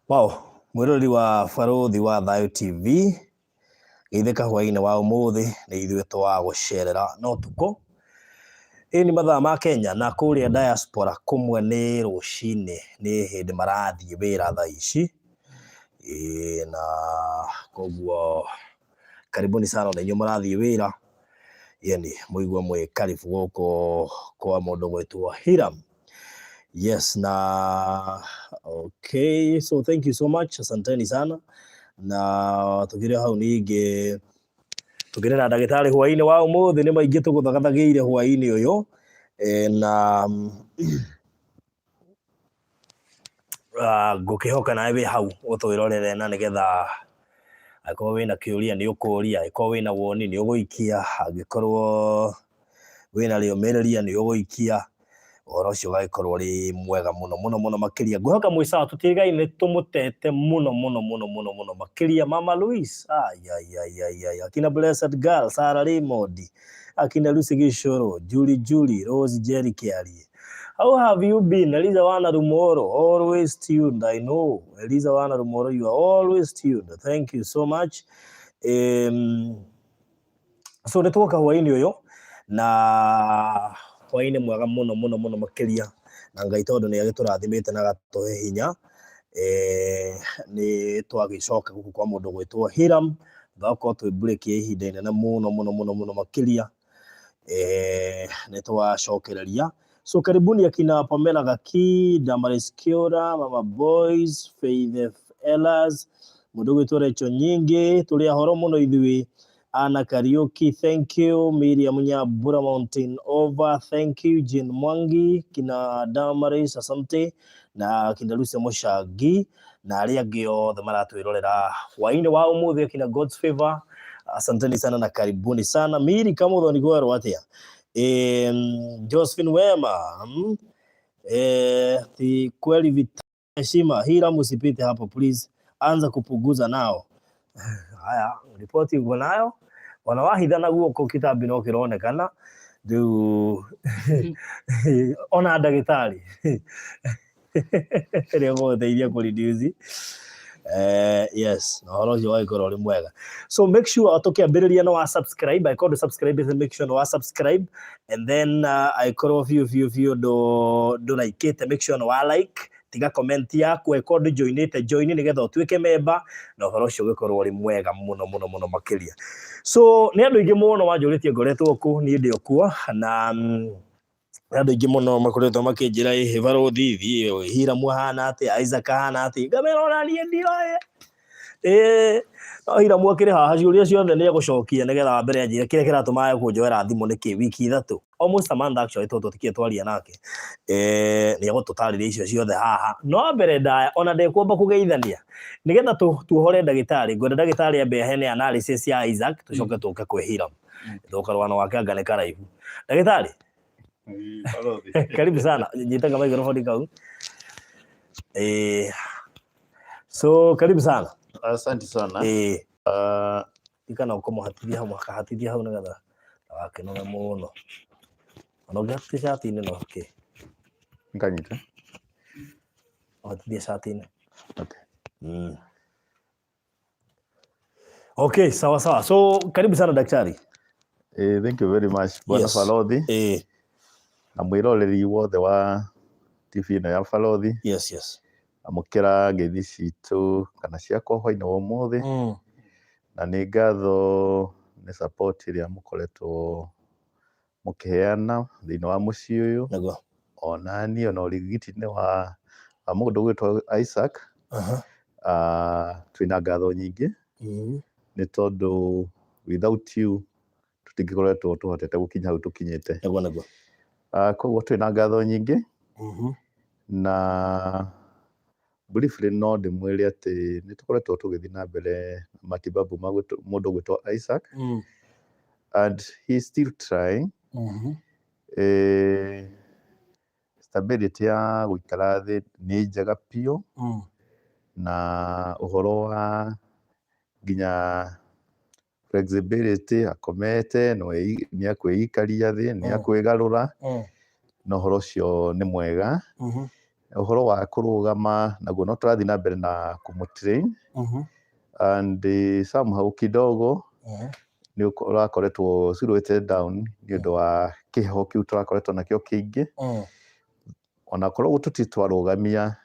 Wow, mwĩroreri wa Barũthi wa Thayũ TV, geithĩka hwaĩ-inĩ wa ũmũthĩ, nĩ ithuĩ twagũcerera na ũtukũ. Ĩ nĩ mathaa ma Kenya na kũrĩa diaspora kũmwe nĩ rũcinĩ, nĩ hĩndĩ marathiĩ wĩra thaa ici. Ĩ na koguo karibuni sana ona inyuĩ mũrathiĩ wĩra, yani mũigue mwĩ karibu gũkũ kwa mũndũ ũgwĩtwo Hiram. Yes, na okay, so thank you so much, asanteni sana. Na tukĩrĩ hau ningĩ tũkĩrĩ na ndagĩtarĩ hwaĩ-inĩ wa ũmũthĩ, nĩ maingĩ tũgũthagathagĩire hwaĩ-inĩ ũyũ. Na ngũkĩhoka nawe wĩ hau ũtwĩrorere, na nĩgetha angĩkorwo wĩna kĩũria nĩ ũkũria, angĩkorwo wĩna woni nĩ ũgũikia, angĩkorwo wĩna rĩũmĩrĩria nĩ ũgũikia, ũhoro ũcio ũgagĩkorwo ũrĩ mwega mũno mũno mũno makĩria. Ngwĩhoka mwĩ sawa, tũtigaine tũmũtete mũno mũno mũno mũno mũno makĩria. Mama Louise, ai ai ai ai ai, akina Blessed Girl, Sarah Raymond, akina Lucy Gishoro, Julie Julie, Rose Jerry Kiarie. How have you been? Eliza Wana Rumoro, always tuned. I know. Eliza Wana Rumoro, you are always tuned. Thank you so much. So nĩ twoka hwaĩ-inĩ ũyũ na hwaĩ-inĩ mwega mũno mũno mũno makĩria, na Ngai tondũ nĩ agĩtũrathimĩte na agatũhe hinya, nĩ twagĩcoka gũkũ kwa mũndũ gwĩtwo Hiram, twakorwo twĩ break ya ihinda inene mũno mũno mũno mũno makĩria. Nĩ twacokereria. So karibuni akina Pamela Gaki, Damaris Kiora, Mama Boys, Faith F. Elas, mũndũ gwĩtwo Rachel Nyingĩ, tũrĩ ahoro mũno ithuĩ. Anna Kariuki, thank you. Miriam Nyambura Mountain Over, thank you. Jane Mwangi, kina Damaris, asante. Na kina Lucy Mushangi na arĩa angĩ othe maratwĩrorera hwaĩ-inĩ wa ũmũthĩ, kina God's Favor, asanteni sana na karibuni sana. Miri Kamũthoni kwerwo atĩa? Josephine Wema, ti kweli vita heshima Hira, msipite hapo please, anza kupunguza nao. Haya, ripoti uko nayo ona wahitha guoko kitambi no kironekana riu ona ndagĩtarĩ ĩrĩa ũgũgũteithia kũ reduce. Yes, na ũhoro ũcio ũgagĩkorwo ũrĩ mwega. So make sure tũkĩambĩrĩria no wa subscribe. Angĩkorwo ndũ subscribe, make sure no wa subscribe, and then angĩkorwo biũ biũ biũ ndũraikĩte, make sure no wa like, tiga comment yaku. Angĩkorwo ndũ joinĩte, join nĩgetha ũtuĩke member, na ũhoro ũcio ũgĩkorwo ũrĩ mwega mũno mũno mũno makĩria. So nĩ andũ aingĩ mũno manjũrĩtie ngoretwo kũ, niĩ ndĩ o kuo, na andũ aingĩ mũno makoretwo makĩnjĩra, ĩhĩ barũthi, thiĩ Hiramu ahana atĩa, Isaac ahana atĩa? Ngamera ona niĩ ndioĩ. Ĩĩ no Hiramu akĩrĩ haha, ciũria ciothe nĩ egũcokia, nĩgetha wa mbere anjĩre kĩrĩa kĩratũma age kũnjoera thimũ nĩkĩ wiki 3, almost a month actually, tondũ tũtikĩrĩ twaria nake. Nĩ egũtũtarĩria icio ciothe haha. No mbere ndaya ona ndekwamba kũgeithania, nĩgetha tuohore ndagĩtarĩ, ngwenda ndagĩtarĩ ambe aheane analysis ya Isaac, tũcoke tũke kwĩ Hiram, tũkarũgano wake anga nĩ karaihu. Ndagĩtarĩ, karibu sana, nyita kama microphone kau. So karibu sana. Asante sana. Tikana ũkũmũhatithia hau, makahatithia hau nĩgetha ndagakĩnoge mũno. Ona ũngĩhatithia cati-inĩ no kĩ. Nkanyita. Ũhatithie cati-inĩ. Okay. Okay, sawa sawa. So karibu sana, daktari. Thank you very much, Bwana Balothi na mwĩroreri wothe wa TV ĩno ya Balothi. Amũkĩra ngeithi citũ kana ciakwa hwainĩ wa ũmũthĩ, na nĩ ngatho nĩ support ĩrĩa mũkoretwo mũkĩheana thĩinĩ wa mũciĩ ũyũ, ona niĩ ona ũrigiti-inĩ wa mũndũ ũgwĩtwo Isaac. Twĩna ngatho nyingĩ nĩ tondũ without you tũtingĩkoretwo tũhotete gũkinya hau tũkinyĩte. Nĩguo nĩguo. Koguo twĩna ngatho nyingĩ, na briefly no ndĩmwĩre atĩ nĩ tũkoretwo tũgĩthiĩ na mbere na matibabu ma mũndũ ũgwĩtwo Isaac, and he is still trying. Stability ya gũikara thĩ nĩ njega biũ, na ũhoro wa nginya flexibility, akomete no nĩ akwĩikaria thĩ, nĩ akwĩgarũra, na ũhoro ũcio nĩ mwega. Ũhoro wa kũrũgama naguo no tũrathiĩ na mbere na kũmũtrain and somehow kidogo nĩ ũrakoretwo slowed down nĩ ũndũ wa kĩheho kĩu tũrakoretwo nakĩo kĩingĩ. Ona korwo tũtirĩ twarũgamia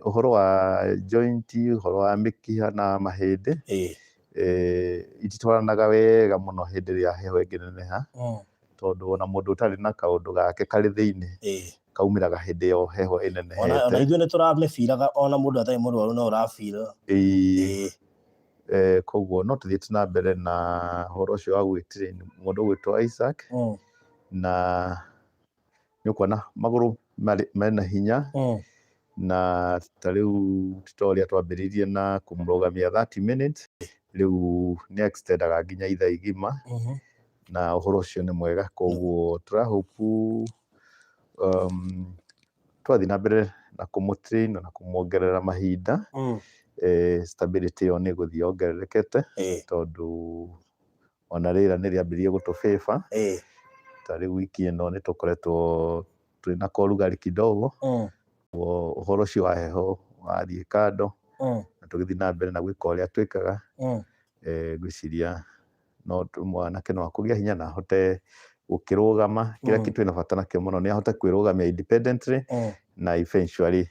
ũhoro wa joint, ũhoro wa mĩkiha na mahĩndĩ ititwaranaga wega mũno hĩndĩ ĩrĩa heho ĩngĩneneha, tondũ ona mũndũ ũtarĩ na kaũndũ gake karĩ thĩinĩ kaumĩraga hĩndĩ ĩyo heho Ona ĩnenehete. Ithuĩ nĩ tũramĩbiraga, ona mũndũ atarĩ mũrwaru no ũrabira. Ĩĩ. Koguo no tũthiĩte na mbere na ũhoro ũcio wa gwĩtrain mũndũ ũgwĩtwo Isaac, na nĩ ũkuona magũrũ mena hinya, na ta rĩu ti ta ũrĩa twambĩrĩirie na kũmũrũgamia 30 minutes, rĩu nĩ extendaga nginya ithaa igima, na ũhoro ũcio nĩ mwega. Koguo tũrahope twathiĩ na mbere na kũmũtrain na kũmuongerera mahinda, stability ĩyo nĩ ĩgũthiĩ yongererekete, tondũ ona rĩera nĩ rĩambĩrĩirie gũtũfavour. Ta rĩu wiki ĩno nĩ tũkoretwo twĩna korugarĩ kidogo. Ũguo ũhoro ũcio wa heho wathiĩ kando na tũgĩthiĩ na mbere na gwĩka ũrĩa twĩkaga, ngwĩciria no mwanake no akũgĩa hinya na ahote gũkĩrũgama. Kĩrĩa twĩna bata nakĩo mũno nĩ ahote kwĩrũgamia independently na eventually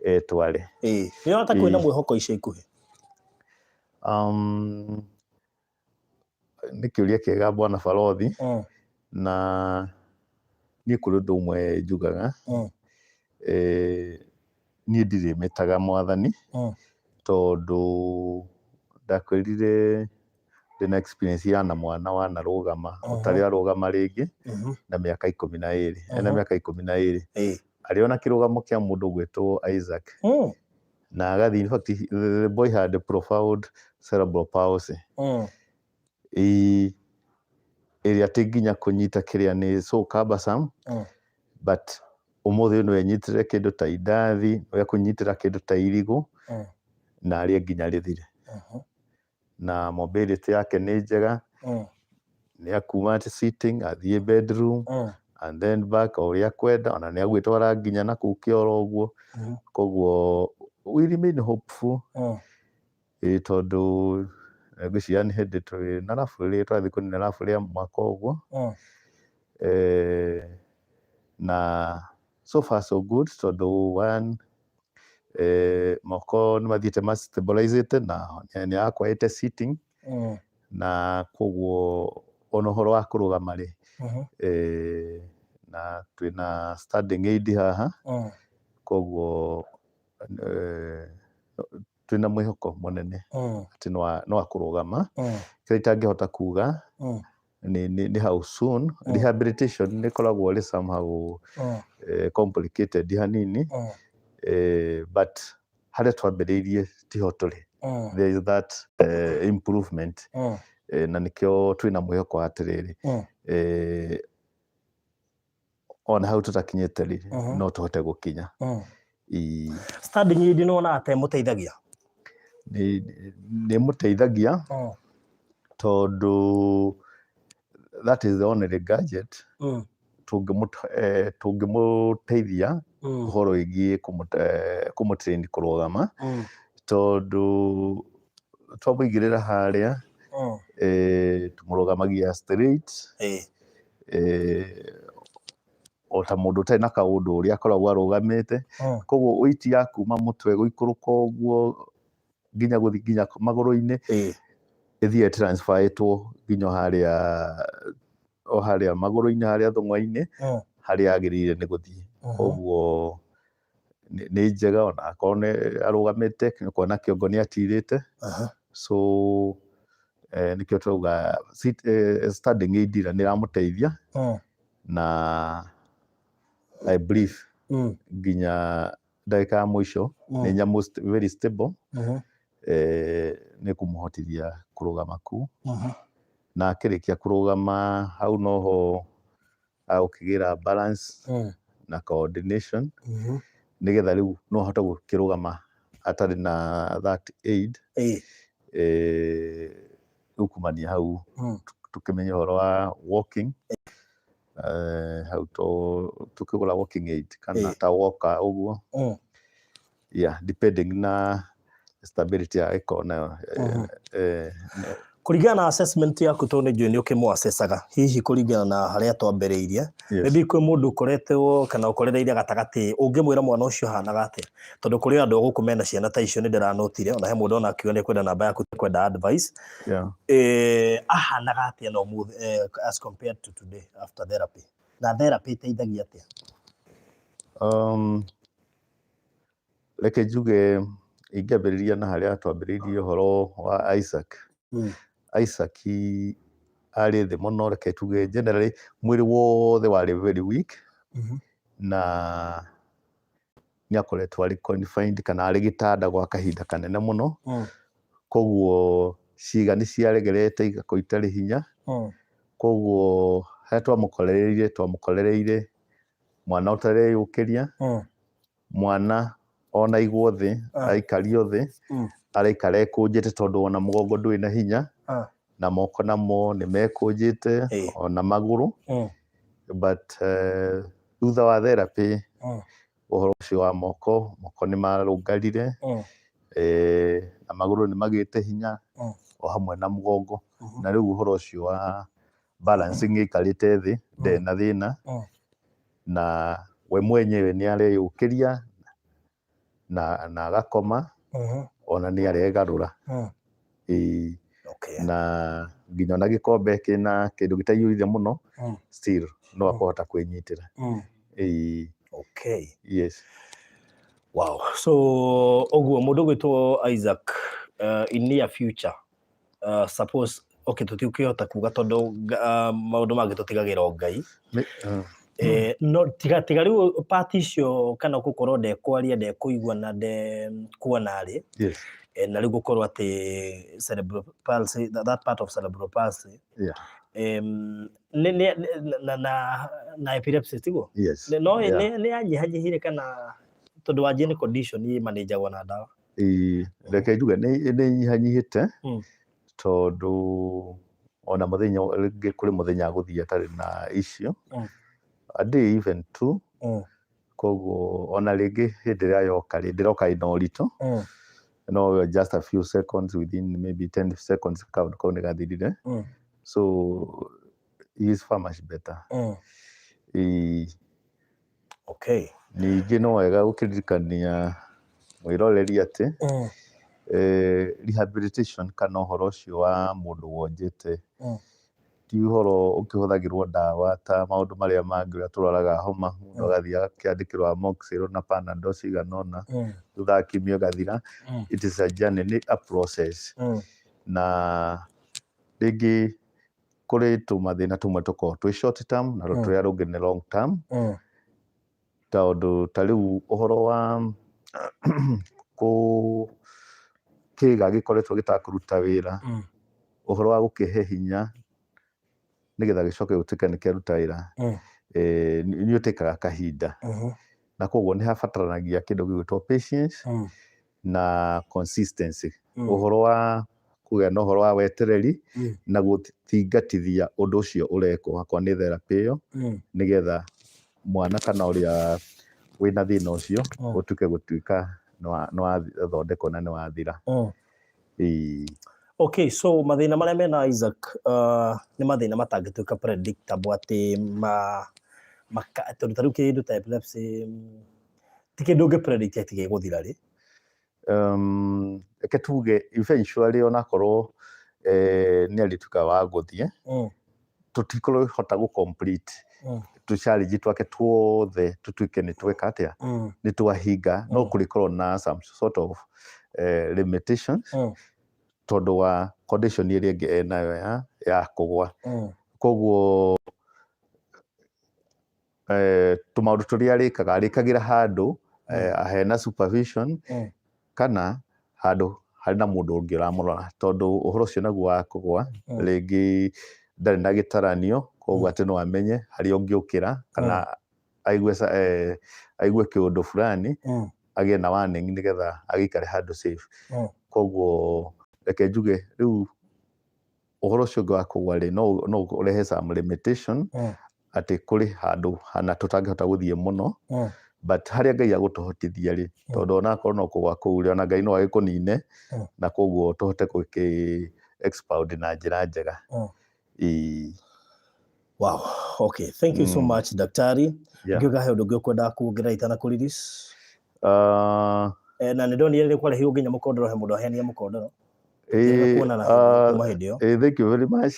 etware. Nĩ ũrona ta kwĩna mwĩhoko ica ikuhĩ? Nĩ kĩũria kĩega, bwana Barothi, na niĩ kũrĩ ũndũ ũmwe njugaga. Niĩ ndirĩmĩtaga mwathani, tondũ ndakwĩrire ndĩna experience ya na mwana wanarũgama ũtarĩ arũgama rĩngĩ na mĩaka 12, ena mĩaka 12, arĩ ona kĩrũgamo kĩa mũndũ ũgwĩtwo Isaac, na agathiĩ. In fact, the boy had a profound cerebral palsy ĩrĩa atĩ nginya kũnyita kĩrĩa nĩ so cumbersome, but ũmũthĩ no enyitĩre kĩndũ ta indathi, no ekũnyitĩra kĩndũ ta irigũ na arĩe nginya rĩthire, na mobility yake nĩ njega. Nĩ akuma atĩ sitting athiĩ bedroom and then back o ũrĩa akwenda, ona nĩ agwĩtwara nginya na kũu kĩoro ũguo. Koguo we remain hopeful. Ĩĩ, tondũ ngwĩciria nĩ hĩndĩ twĩ na rabu rĩ twathiĩ kũnina rabu rĩa mwaka ũguo. Na so far so good, tondũ one, moko nĩ mathiĩte ma stabilizĩte na nĩ akwĩte sitting, na koguo ona ũhoro wa kũrũgama rĩ, na twĩna standing aid haha. Koguo twĩna mwĩhoko mũnene atĩ no akũrũgama. Kĩrĩa itangĩhota kuga nĩ how soon. Rehabilitation nĩ ĩkoragwo ĩrĩ somehow complicated hanini, but harĩa twambĩrĩirie tiho tũrĩ. There is that improvement, na nĩkĩo twĩna mwĩhoko atĩrĩrĩ, ona hau tũtakinyĩte rĩ, no tũhote gũkinya. Standing aid nĩ wonaga ta ĩmũteithagia? Nĩ ĩmũteithagia, tondũ that is the only gadget tũngĩmũteithia ũhoro wĩgiĩ kũmũtrain kũrũgama, tondũ twamũigĩrĩra harĩa, tũmũrũgamagia straight, o ta mũndũ ũtarĩ na kaũndũ ũrĩa akoragwo arũgamĩte. Koguo weight ya kuma mũtwe gũikũrũka ũguo nginya gũthiĩ nginya magũrũ-inĩ ĩthiĩ transferĩtwo nginya o harĩa magũrũ-inĩ, harĩa thũng'wa-inĩ, harĩa agĩrĩire nĩ gũthiĩ. Koguo nĩ njega, ona akorwo nĩ arũgamĩte kuona kĩongo nĩ atirĩte. So nĩkĩo tũrauga standing aid nĩ ĩramũteithia, na I believe nginya ndagĩka ya mũico nĩ nyamũ very stable, nĩ kũmũhotithia kũrũgama kũu, na akĩrĩkia kũrũgama hau noho agũkĩgĩra balance na coordination, nĩgetha rĩu no ahote gũkĩrũgama atarĩ na that aid. Rĩu kumania hau tũkĩmenye ũhoro wa walking. Hau to tukĩgũra walking aid kana ta walker ũguo. Yeah, depending na stability ya ĩkorwo nayo. Kũringana na assessment yaku, tondũ nĩ njũĩ nĩ ũkĩmũ-assessaga, hihi kũringana na harĩa twambĩrĩirie, maybe kwĩ mũndũ ũkoretwo kana ũkorereire gatagatĩ, ũngĩmwĩra mwana ũcio ahanaga atĩa? Tondũ kũrĩ andũ a gũkũ mena ciana ta icio, nĩ ndĩranotire ona he mũndũ ona akiuga nĩ kwenda namba yaku, kwenda advice. Ahanaga atĩa na ũmũthĩ, as compared to today after therapy? Na therapy ĩteithagia atĩa? Reke njuge ingĩambĩrĩria na harĩa twambĩrĩirie ũhoro wa Isaac. Isaac arĩ thĩ mũno, reke tuge generally mwĩrĩ wothe warĩ very weak, na nĩ akoretwo arĩ confined kana arĩ gĩtanda gwa kahinda kanene mũno. Koguo ciĩga nĩ ciaregerete, igakorwo itarĩ hinya. Koguo harĩa twamũkorereire mwana ũtareyũkĩria, mwana ona aigwo thĩ, aikario thĩ, araikara ekũnjĩte tondũ ona mũgongo ndũrĩ na hinya, na moko namo nĩ mekũnjĩte, ona magũrũ. But thutha wa therapy, ũhoro ũcio wa moko nĩ marũngarire, na magũrũ nĩ magĩte hinya, o hamwe na mũgongo. Na rĩu ũhoro ũcio wa balancing aikarĩte thĩ ndarĩ na thĩna, na we mwenyewe nĩ areyũkĩria na agakoma, ona nĩ aregarũra. Ĩĩ. Na nginya ona gĩkombe kĩna kĩndũ gĩtaiyũrire mũno, still no akũhota kwĩnyitĩra. Ĩĩ. Yes. Wow. So ũguo mũndũ ũgwĩtwo Isaac, in near future, suppose, okay, tũtikĩhota kuga tondũ maũndũ mangĩ tũtigagĩra o Ngai. No tiga rĩu part icio kana gũkorwo ndekwaria, ndekũigua na ndekuona rĩ, na rĩu gũkorwo atĩ cerebral palsy, that part of cerebral palsy, nĩ na epilepsy, tiguo? Yes. No nĩ yanyihanyihire kana tondũ wanjie nĩ condition ĩmanĩnjagwo na ndawa? Ĩĩ, reke njuge nĩ inyihanyihĩte, tondũ ona mũthenya rĩngĩ kũrĩ mũthenya agũthiĩ atarĩ na icio, a day, even two. Koguo ona rĩngĩ hĩndĩ ĩrĩa yoka rĩ, ndĩroka ĩna ũritũ, no just a few seconds, within maybe 10 seconds kaũndũ kau nĩ gathirire. So he is far much better. Ĩĩ. Ningĩ no wega gũkĩririkania mwĩroreri atĩ rehabilitation kana ũhoro ũcio wa mũndũ wonjete ti ũhoro ũkĩhũthagĩrwo ndawa ta maũndũ marĩa mangĩ ũrĩa tũrwaraga homa, mũndũ agathiĩ agakĩandĩkĩrwo Amoxil na Panadol cigana ũna, thutha wa kiumia ũgathira. It is a journey, nĩ a process. Na rĩngĩ kũrĩ tũmathĩna tũmwe tũkoragwo twĩ short term na rũrĩa rũngĩ nĩ long term. Tondũ ta rĩu ũhoro wa kũ kĩga gĩkoretwo gĩtakũruta wĩra, ũhoro wa gũkĩhe hinya nĩgetha gĩcoke gũtuĩke nĩ kĩaruta wĩra, nĩ ũtĩkaga kahinda. Na koguo nĩ habataranagia kĩndũ gĩgwĩtwo patience na consistency. Ũhoro wa kũgĩa na ũhoro wa wetereri na gũthingatithia ũndũ ũcio ũrekwo, akorwo nĩ therapy ĩyo, nĩgetha mwana kana ũrĩa wĩna thĩna ũcio ũtuĩke gũtuĩka nĩ wathondekwo na nĩ wathira. Ĩĩ. Okay, so mathĩna marĩa mena Isaac nĩ mathĩna matangĩtuĩka predictable atĩ ma maka, tondũ ta rĩu kĩndũ ta epilepsy ti kĩndũ ũngĩ predict atĩ gĩgũthira rĩ. Reke tuge eventually onakorwo nĩ arĩtuĩka wa gũthiĩ, tũtikũhota gũ complete tũ challenge twake tuothe tũtuĩke nĩ tweka atĩa, nĩ twahinga, no kũrĩkorwo na some sort of limitations tondũ wa condition ĩrĩa ĩngĩ enayo ya kũgwa. Koguo tũmaũndũ tũrĩa arĩkaga, arĩkagĩra handũ hena supervision kana handũ harĩ na mũndũ ũngĩ ũramũrora, tondũ ũhoro ũcio naguo wa kũgwa rĩngĩ ndarĩ na gĩtaranio, koguo atĩ no amenye harĩa ũngĩũkĩra kana aigue kĩũndũ fulani, agĩe na warning nĩgetha agĩikare handũ safe. Koguo reke njuge rĩu ũhoro ũcio ũngĩ wa kũgwa rĩ, no ũrehe some limitation. Atĩ kũrĩ handũ hana tũtangĩhota gũthiĩ mũno, but harĩa Ngai agũtũhotithia rĩ, tondũ onakorwo no kũgwa kũu rĩ, ona Ngai no agĩkũnine, na koguo tũhote gũkĩ expound na njĩra njega. Ĩĩ. Wow. Okay. Thank you so much, daktari. Ngĩuga he ũndũ ũngĩ ũkwendaga kuongerera itana kũ release? Na nĩ ndonire rĩ kwarehirwo nginya mũkondoro, he mũndũ aheanire mũkondoro. Ĩĩ, Kuonana kuma hĩndĩ ĩyo. Ĩĩ, thank you very much.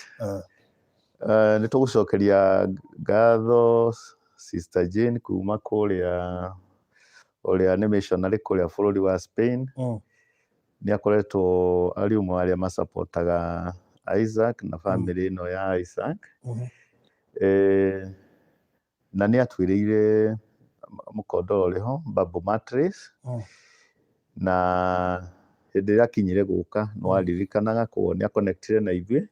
Nĩ tũgũcokeria ngatho Sister Jane kuma kũrĩa, ũrĩa nĩ missionary kũrĩa bũrũri wa Spain. Nĩ akoretwo arĩ ũmwe wa arĩa masapotaga Isaac na family ĩno ya Isaac. Na nĩ atwĩrĩire mũkondoro ũrĩ ho, bubble mattress. Na hĩndĩ ĩrĩa akinyire gũka nĩ waririkanaga, koguo nĩ aconnectire na ithuĩ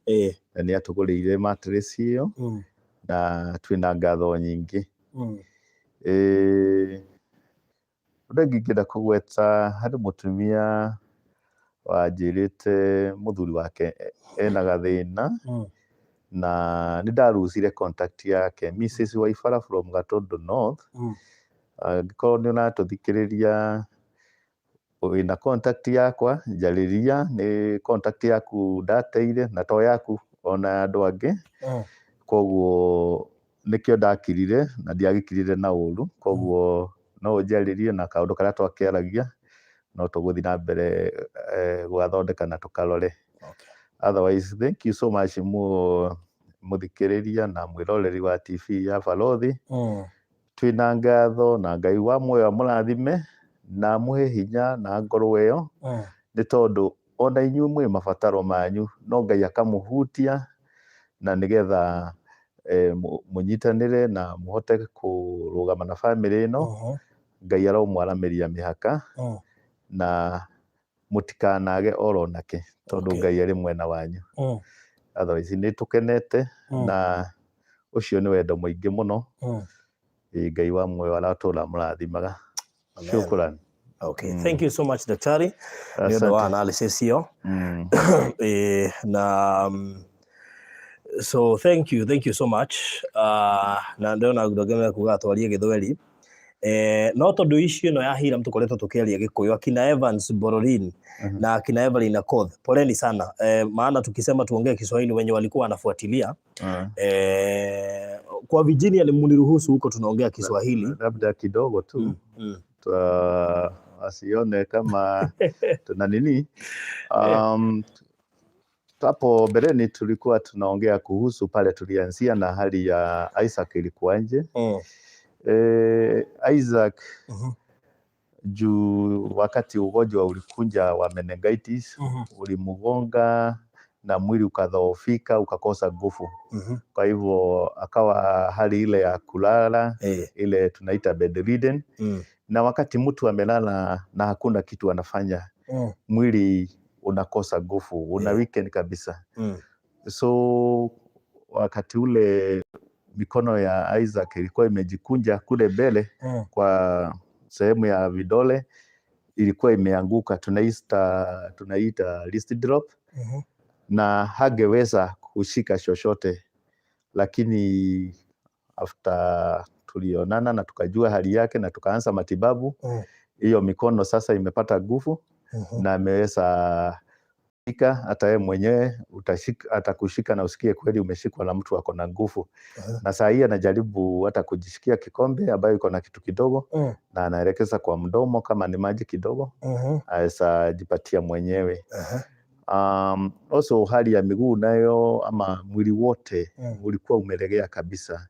na nĩ atũgũrĩire mattress ĩyo, na twĩna ngatho nyingĩ. Ũndũ ũngĩ ingĩenda kũgweta, harĩ mũtumia wanjĩrĩte mũthuri wake ena gathĩna, na nĩ ndarucire contact yake, Mrs. Waibara from Gatundu North. Angĩkorwo nĩ ũratũthikĩrĩria, wĩna contact yakwa, njarĩria, nĩ contact yaku ndateire, na to yaku, ona ya andũ angĩ. Koguo nĩkĩo ndakirire, na ndiagĩkirire na ũru, koguo no ũnjarĩrie, na kaũndũ karĩa twakĩaragia no tũgũthiĩ na mbere gũgathondeka na tũkarore. Otherwise, thank you so much, mũthikĩrĩria na mwĩroreri wa TV ya Balothi. Twĩna ngatho, na Ngai wa muoyo amũrathime na amũhe hinya na ngoro ĩyo, nĩ tondũ ona inyuĩ mwĩ mabataro manyu, no Ngai akamũhutia na nĩgetha mũnyitanĩre na mũhote kũrũgama na bamĩrĩ ĩno. Ngai aromwaramĩria mĩhaka, na mũtikanage oro nake, tondũ Ngai arĩ mwena wanyu. Otherwise nĩ tũkenete, na ũcio nĩ wendo mũingĩ mũno. Ĩ, Ngai wa muoyo aratũra mũrathimaga. Amen. Shukran. Okay. Thank you so much, daktari, nĩ ũndũ wa Asante. analysis ĩyo. Na so thank you so much. Na ndĩrona ndongerera kuga twarie gĩthweri, no tondũ issue ĩno ya Hiram tũkoretwo tũkĩaria Gĩkũyũ, akina Evans Bororin na akina Evelyn Akoth, poleni sana, maana tukisema tuongee Kiswahili, wenye walikuwa wanafuatilia kwa Virginia ni muniruhusu huko tunaongea Kiswahili. Labda kidogo tu, asione kama tuna nini. Hapo mbeleni tulikuwa tunaongea kuhusu pale tulianzia na hali ya Isaac ilikuwaje. Isaac, juu wakati ugonjwa ulikuja wa meningitis, ulimgonga na mwili ukadhoofika, ukakosa nguvu. Kwa hivyo akawa hali ile ya kulala, ile tunaita bedridden. Na wakati mtu amelala na hakuna kitu anafanya, mwili unakosa nguvu, una weaken kabisa. So wakati ule mikono ya Isaac ilikuwa imejikunja kule mbele, kwa sehemu ya vidole ilikuwa imeanguka, tunaita wrist drop, na hangeweza kushika chochote, lakini after tulionana na tukajua hali yake na tukaanza matibabu, hiyo mikono sasa imepata nguvu, na ameweza shika, hata yeye mwenyewe utashika, atakushika na usikie kweli umeshikwa na mtu ako na nguvu. Na saa hii anajaribu hata kujishikia kikombe ambayo iko na kitu kidogo, na anaelekeza kwa mdomo kama ni maji kidogo, aweza jipatia mwenyewe. Also hali ya miguu nayo, ama mwili wote, ulikuwa umelegea kabisa.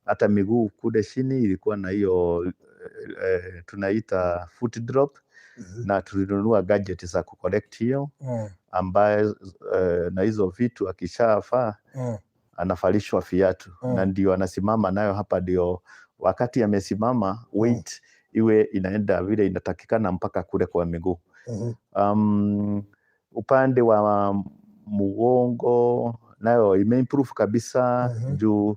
Hata miguu kule chini ilikuwa na hiyo tunaita foot drop, na tulinunua gadget za kucorrect hiyo, ambaye na hizo vitu akishavaa anavalishwa viatu, na ndio anasimama nayo hapa, ndio wakati amesimama weight iwe inaenda vile inatakikana mpaka kule kwa miguu. Upande wa mgongo nayo imeimprove kabisa, juu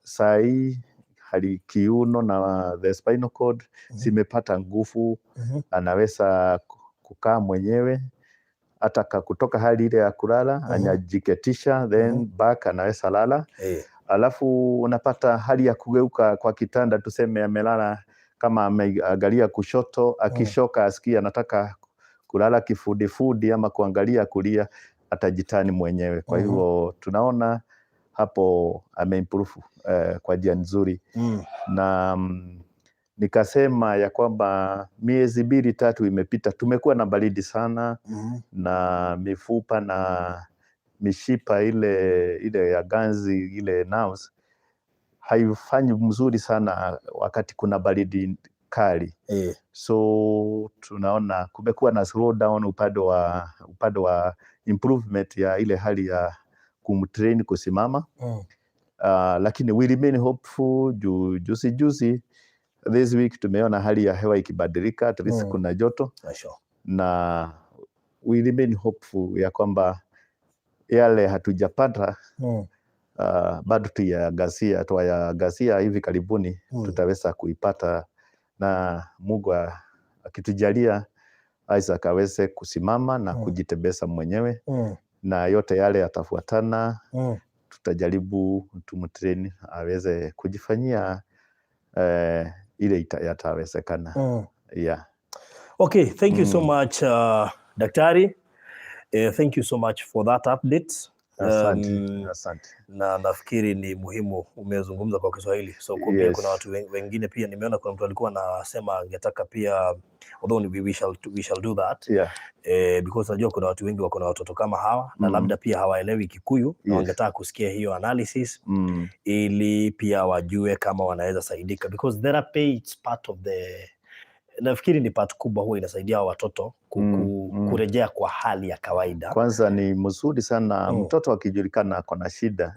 sahii hali kiuno na the spinal cord zimepata nguvu, anaweza kukaa mwenyewe, hata kutoka hali ile ya kulala, anajiketisha, then back anaweza lala. Alafu unapata hali ya kugeuka kwa kitanda, tuseme amelala kama ameangalia kushoto, akishoka asikia anataka kulala kifudifudi ama kuangalia kulia, atajitani mwenyewe. Kwa hivyo tunaona hapo ameimprove kwa njia nzuri. Na nikasema ya kwamba miezi 2-3 imepita, tumekuwa na baridi sana na mifupa na mishipa ile ya ganzi ile nerves haifanyi mzuri sana wakati kuna baridi kali. So tunaona kumekuwa na slow down upande wa improvement ya ile hali ya kumtrain kusimama. Lakini we remain hopeful juu juzi juzi this week tumeona hali ya hewa ikibadilika, at least kuna joto. Na we remain hopeful ya kwamba yale hatujapata bado tuyaangazia hivi karibuni tutaweza kuipata, na Mungu akitujalia Isaac aweze kusimama na kujitembeza mwenyewe na yote yale yatafuatana. Tutajaribu tumtrain aweze kujifanyia ile yatawezekana. Yeah. Okay, thank you so much Daktari. Thank you so much for that update. Asante. Asante. Na nafikiri ni muhimu umezungumza kwa Kiswahili. So pia kuna watu wengine pia nimeona kuna mtu alikuwa anasema angetaka pia, although we shall do that. Because najua kuna watu wengi wako na watoto kama hawa na labda pia hawaelewi Kikuyu na wangetaka kusikia hiyo analysis ili pia wajue kama wanaweza saidika, because therapy, it's part of the, nafikiri ni part kubwa huwa inasaidia hawa watoto kurejea kwa hali ya kawaida. Kwanza ni mzuri sana mtoto akijulikana ako na shida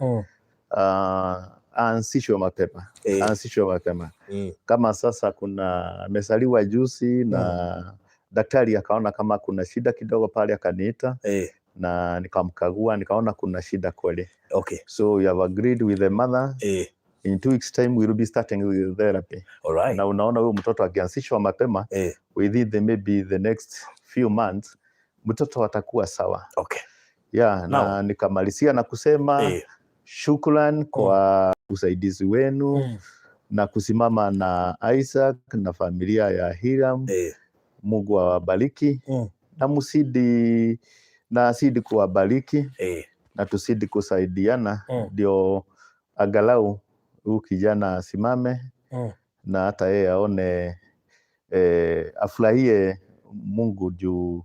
aanzishwe mapema, aanzishwe mapema. Kama sasa kuna amezaliwa juzi na daktari akaona kama kuna shida kidogo pale, akaniita na nikamkagua, nikaona kuna shida kweli. So we have agreed with the mother, in 2 weeks time we will be starting with therapy. Na unaona huyu mtoto akianzishwa mapema, within the maybe the next few months mtoto atakuwa sawa. Yeah, na nikamalizia na kusema shukran kwa usaidizi wenu na kusimama na Isaac na familia ya Hiram. Mungu awabariki na msidi na azidi kuwabariki na tuzidi kusaidiana ndio angalau huyu kijana asimame na hata yeye aone afurahie Mungu juu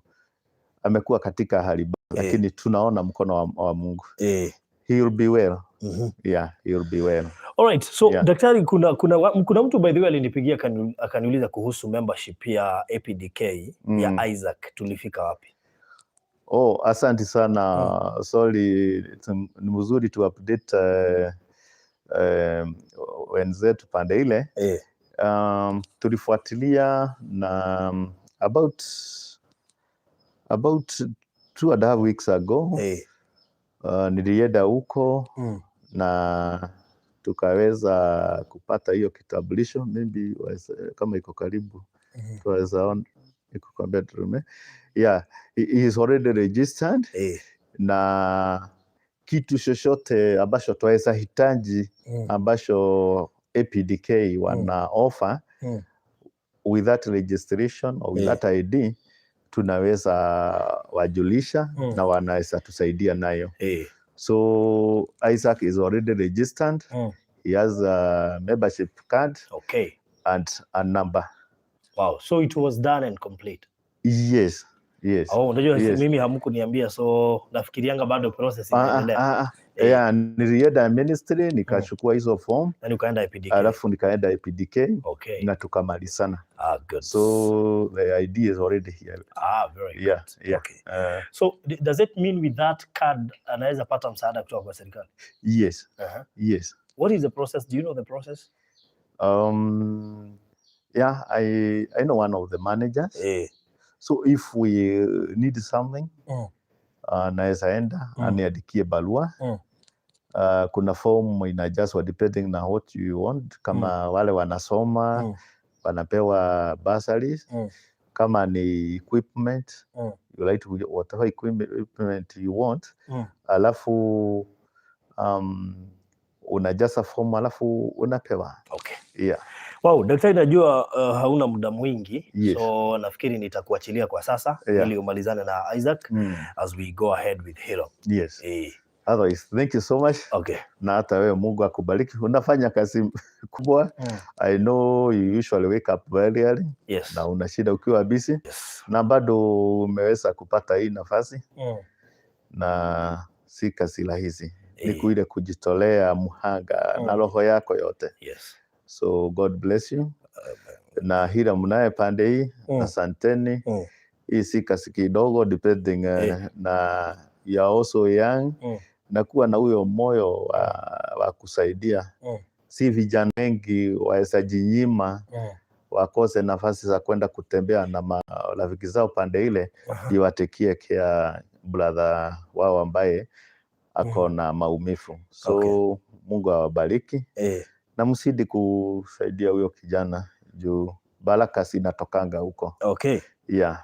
amekuwa katika hali lakini tunaona mkono wa Mungu. He will be well. Yeah, he will be well. Alright, so daktari, kuna mtu by the way alinipigia akaniuliza kuhusu membership ya APDK ya Isaac, tulifika wapi? Oh, asante sana. Sorry, ni mzuri tu update wenzetu pande ile. Tulifuatilia na about 2.5 weeks ago nilienda huko na tukaweza kupata hiyo kitambulisho. Maybe kama iko karibu tuweza ona iko kwa bedroom, eh? Yeah, he is already registered na kitu chochote ambacho twaweza hitaji ambacho APDK wana offer with that registration or with that ID tunaweza wajulisha na wanaweza tusaidia nayo. So Isaac is already registered. He has a membership card and a number. Wow. So it was done and complete. Yes. Oh, unajua Yes. mimi hamkuniambia, so nafikirianga bado process inaendelea. Yeah, nilienda ministry nikachukua hizo form Na ukaenda APDK. Alafu nikaenda APDK na tukamalizana. Ah, good. So the ID is already here. Ah, very good. Yeah. Okay. So does it mean with that card anaweza pata msaada kutoka kwa serikali? Yes. Yes. What is the process? Do you know the process? Yeah, I know one of the managers. So if we need something, naweza enda aniandikie barua. Kuna form inajazwa depending na what you want. Kama wale wanasoma wanapewa bursaries. Kama ni equipment, you like to, whatever equipment you want. Alafu Unajaza fomu alafu unapewa. Yeah. Wow, daktari, najua hauna muda mwingi, Yes. so nafikiri nitakuachilia kwa sasa ili umalizane na Isaac as we go ahead with Hiram. Otherwise, thank you so much. Na hata wewe Mungu akubariki. Unafanya kazi kubwa. I know you usually wake up very early na una shida ukiwa busy na bado umeweza kupata hii nafasi na si kazi rahisi. Ni kuile kujitolea mhanga na roho yako yote. So God bless you. Na Hiram mnaye pande hii, asanteni. Hii si kazi kidogo depending na you are also young na kuwa na huyo moyo wa kusaidia. Si vijana wengi waweza jinyima wakose nafasi za kwenda kutembea na marafiki zao pande ile ndio watekie care brother wao ambaye ako na maumivu. So Mungu awabariki na msidi kusaidia huyo kijana juu baraka zinatokanga huko. Yeah.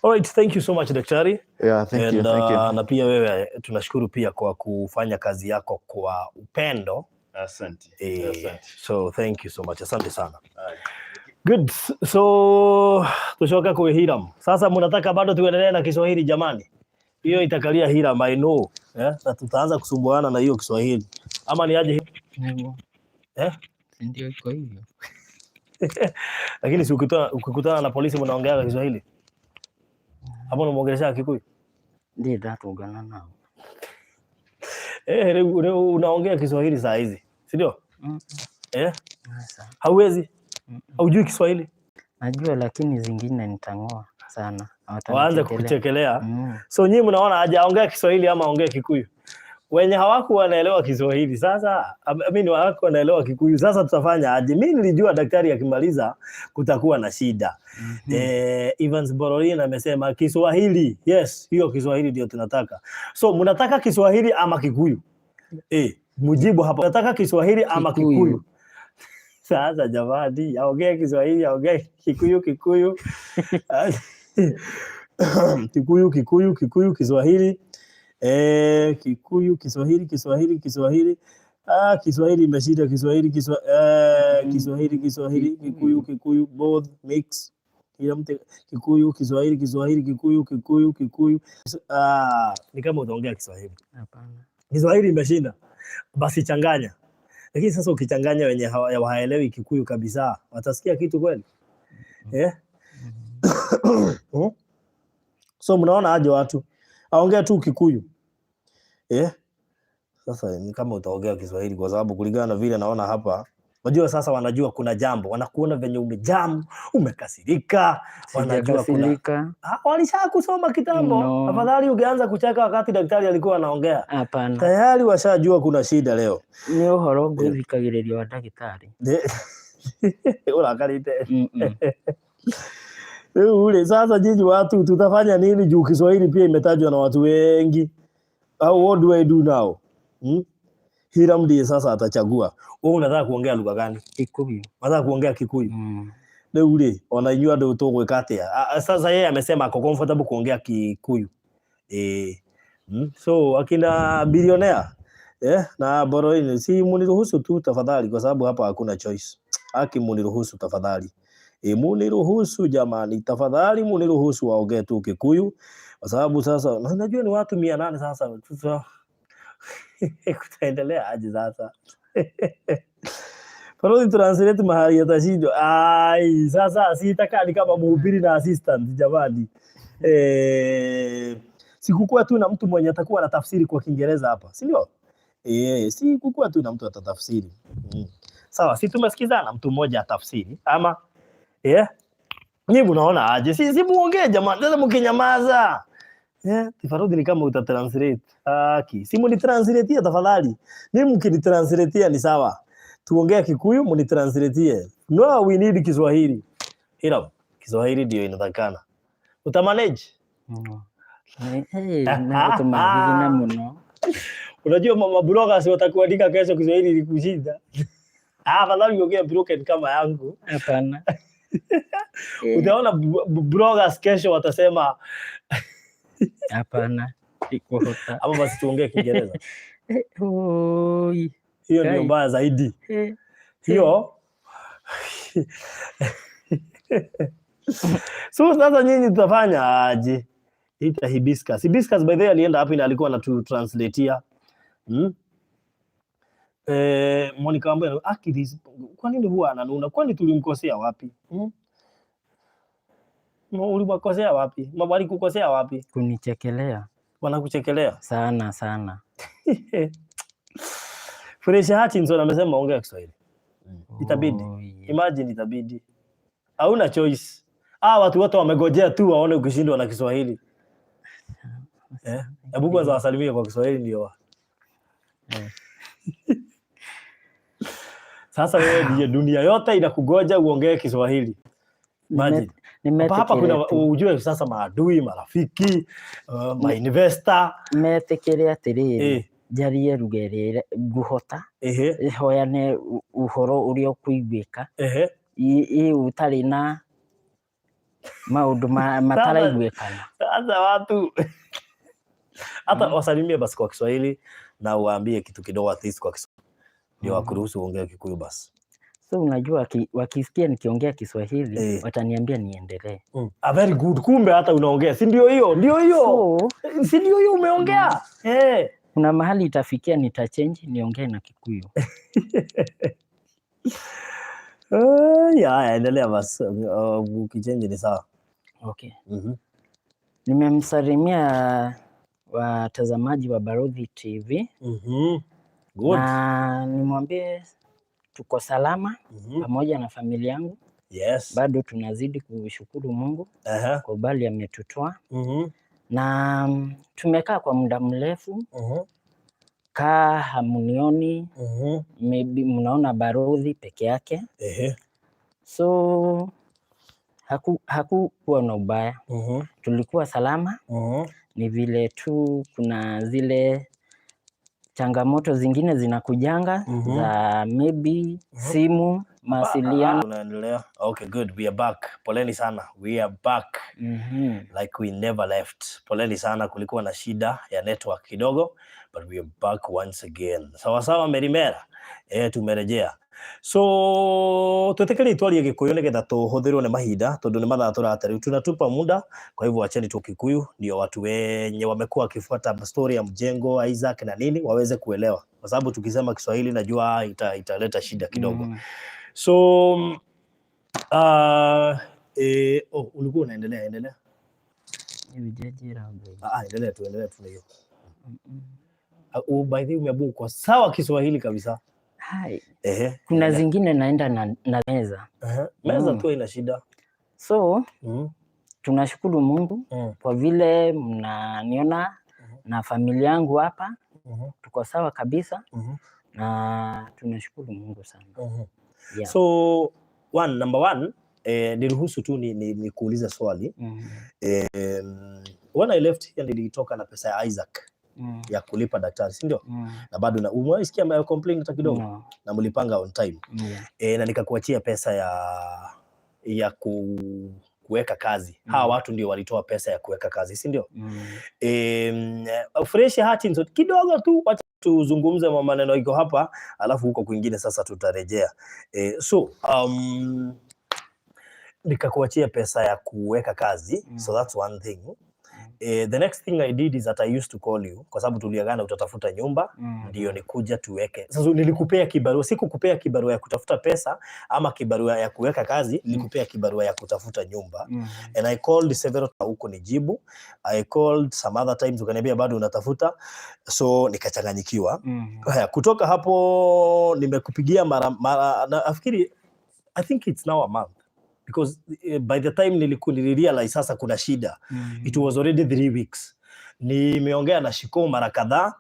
All right, thank you so much, daktari. Yeah, thank you, And, thank you. Na pia wewe tunashukuru pia kwa kufanya kazi yako kwa upendo. Asante. Asante. So thank you so much. Asante sana. Haya. Good. So tushoka kwa Hiram. Sasa mnataka bado tuendelee na Kiswahili, jamani? Hiyo itakalia Hiram, I know. Eh? Na tutaanza kusumbuana na hiyo Kiswahili. Ama ni aje? Ndio. Eh? Si ndio iko hivyo. Lakini si ukikutana na polisi mnaongea Kiswahili? Hapo unamuongelesha Kikuyu? Ndiye ndatũngana nao. Eh, leo unaongea Kiswahili saa hizi, si ndio? Mm. Eh? Sasa. Hauwezi? Haujui Kiswahili? Najua, lakini zingine nitang'oa sana. Waanze Watanichekelea. kukuchekelea. Mm. So nyinyi mnaona aje, aongea Kiswahili ama aongee Kikuyu? Wenye hawaku wanaelewa Kiswahili sasa, I mean hawaku wanaelewa Kikuyu, sasa tutafanya aje? Mimi nilijua daktari akimaliza kutakuwa na shida. Evans Bororin amesema Kiswahili. Yes, hiyo Kiswahili ndio tunataka. So mnataka Kiswahili ama Kikuyu? Mujibu hapo. Nataka Kiswahili ama Kikuyu. Kikuyu? Sasa jamani, aongee Kiswahili, aongee Kikuyu, Kikuyu. Kikuyu, Kikuyu, Kikuyu, Kiswahili. Kikuyu, Kiswahili, Kiswahili, Kiswahili. Ah, Kiswahili imeshinda Kiswahili, Kiswahili, Kiswahili, Kikuyu, Kikuyu, both mix. Kila mtu Kikuyu, Kiswahili, Kiswahili, Kikuyu, Kikuyu, Kikuyu. Ah, ni kama utaongea Kiswahili. Hapana. Kiswahili imeshinda. Basi changanya. Lakini sasa ukichanganya wenye hawaelewi Kikuyu kabisa, watasikia kitu kweli? Eh? So mnaona aje watu? Aongea tu Kikuyu. Eh? Sasa ni kama utaongea Kiswahili kwa sababu kulingana na vile naona hapa, unajua sasa wanajua kuna jambo, wanakuona venye umejam, umekasirika, wanajua kuna Sijakasirika. Ah, walisha kusoma kitambo. No. Afadhali ungeanza kucheka wakati daktari alikuwa anaongea. Hapana. Tayari washajua kuna shida leo. Nĩ ũhoro ngũthikagĩrĩria wa ndagĩtarĩ. Urakarite. Mm-mm. Rĩu rĩ, sasa nyinyi watu tutafanya nini juu Kiswahili pia imetajwa na watu wengi? Au what do I do now? Hmm? Hiram ndiye sasa atachagua. Wewe unataka kuongea lugha gani? Kikuyu. Unataka kuongea Kikuyu? Mm. Rĩu rĩ, ona inyuĩ andũ tũgwĩka atĩa? Sasa yeye amesema ako comfortable kuongea Kikuyu. So akina bilionea na Boroini, si muniruhusu tu tafadhali, kwa sababu hapa hakuna choice. Haki muniruhusu tafadhali. Muniruhusu jamani, tafadhali muniruhusu waongee tu Kikuyu, kwa sababu sasa na najua ni watu 800 sasa. Sasa kutaendelea aje sasa? Balozi translate mahali atashindwa. Ai, sasa sitakaa ni kama mhubiri na assistant jamani. Sikukuwa tu na mtu mwenye atakuwa na tafsiri kwa Kiingereza hapa, si ndio? Sikukuwa tu na mtu atatafsiri. Sawa, si tumesikizana mtu mmoja atafsiri ama yeah? Nyinyi mnaona aje? Si muongee jamani, sasa mkinyamaza. Yeah, Tifarudi ni kama utatranslate. Haki. Si munitranslatea tafadhali. Mimi mkinitranslatea ni sawa. Tuongee Kikuyu munitranslatie. No, we need Kiswahili. Ila Kiswahili ndio inatakana. Utamanage? Mm. Nĩgũtũma mũno. Unajua mama bloggers watakuandika kesho Kiswahili ilikushinda. Ah, afadhali uongee broken kama yangu. Hapana. Utaona bloggers kesho watasema Hapana. Sikuhota. ama basi tuongee Kiingereza. Oi. Hiyo ndio Kai. mbaya zaidi. Hiyo. So sasa nyinyi tutafanya aje? Ita Hibiscus. Hibiscus, by the way, alienda hapo na alikuwa anatutranslatea. Monica Wambui, aki this, kwa nini huwa ananuna? Kwani tulimkosea wapi? Hmm? Ulimkosea wapi? Walikukosea wapi? Kunichekelea. Wanakuchekelea sana sana. Fresha Hutchinson amesema ongea Kiswahili. Itabidi. Oh, yeah. Imagine itabidi. Hauna choice. Ah, watu wote wamegojea tu waone ukishindwa na Kiswahili. Hebu kwanza wasalimie kwa Kiswahili ndio. Sasa wewe ndiye dunia yote inakugoja uongee Kiswahili. Imagine. Hapa kuna ujue sasa maadui, marafiki, ma-investor. Metĩkĩre atĩrĩrĩ, njarie lugha ĩrĩa nguhota, hoyane ũhoro ũrĩa ũkũiguĩka, ũtarĩ na maũndũ mataraiguĩkana. Sasa watu hata wasalimie basi kwa Kiswahili na uwaambie kitu kidogo at least kwa Kiswahili ndio wakuruhusu uongee Kikuyu basi. So unajua wakisikia nikiongea Kiswahili wataniambia niendelee. Ah, very good. Kumbe hata unaongea. Si ndio hiyo? Ndio hiyo. So, si ndio hiyo umeongea? Kuna mahali itafikia nitachange niongee na Kikuyu. Ya, endelea basi. Ukichange ni sawa. Okay. Nimemsalimia watazamaji wa Barothy TV. Good. Na nimwambie tuko salama pamoja na familia yangu. Yes. Bado tunazidi kushukuru Mungu kwa ubali ametutoa. Na tumekaa kwa muda mrefu. Kaa hamunioni. Maybe mnaona Barothy peke yake. So hakukuwa na ubaya. Tulikuwa salama. Ni vile tu kuna zile changamoto zingine zinakujanga za maybe simu, mawasiliano. Unaendelea? Okay, good. We are back. Poleni sana. We are back. Like we never left. Poleni sana, kulikuwa na shida ya network kidogo, but we are back once again. Sawa sawa Merimera. Tumerejea. So twetekere twarie Gikuyu nigetha tuhuthirwo ni mahinda tondu ni mathaa turate riu tunatupa muda. Kwa hivyo acheni tu Kikuyu ndio watu wenye wamekuwa wakifuata story ya mjengo Isaac na nini waweze kuelewa, kwa sababu tukisema Kiswahili najua italeta shida kidogo. So ulikuwa unaendelea, endelea. Endelea tu, endelea tu na hiyo. By the way umeambiwa uko sawa Kiswahili kabisa. Hai. Kuna zingine naenda na meza. Meza tu ina shida. So, tunashukuru Mungu kwa vile mnaniona na familia yangu hapa. Tuko sawa kabisa. Na tunashukuru Mungu sana. Yeah. So, number one, niruhusu tu ni kuuliza swali. When I left here nilitoka na pesa ya Isaac. Ya kulipa daktari, si ndio? Na bado na umewahi ambayo complain hata kidogo? No. Na mlipanga on time. Na nikakuachia pesa ya kuweka kazi. Hawa watu ndio walitoa pesa ya kuweka kazi, si ndio? Fresh Hutchinson kidogo tu, wacha tuzungumze maneno iko hapa, alafu huko kwingine sasa tutarejea. So nikakuachia pesa ya kuweka kazi. So that's one thing. The next thing I did is that I used to call you kwa sababu tuliagana utatafuta nyumba ndio nikuja tuweke. Sasa nilikupea kibarua, sikukupea kibarua ya kutafuta pesa ama kibarua ya kuweka kazi, nilikupea kibarua ya kutafuta nyumba. And I called several huko nijibu. I called some other times ukaniambia bado unatafuta, so nikachanganyikiwa. Haya, kutoka hapo nimekupigia mara nafikiri I think it's now a month. Because by the time nilirealize sasa kuna shida. It was already 3 weeks. Nimeongea na Shiko mara kadhaa.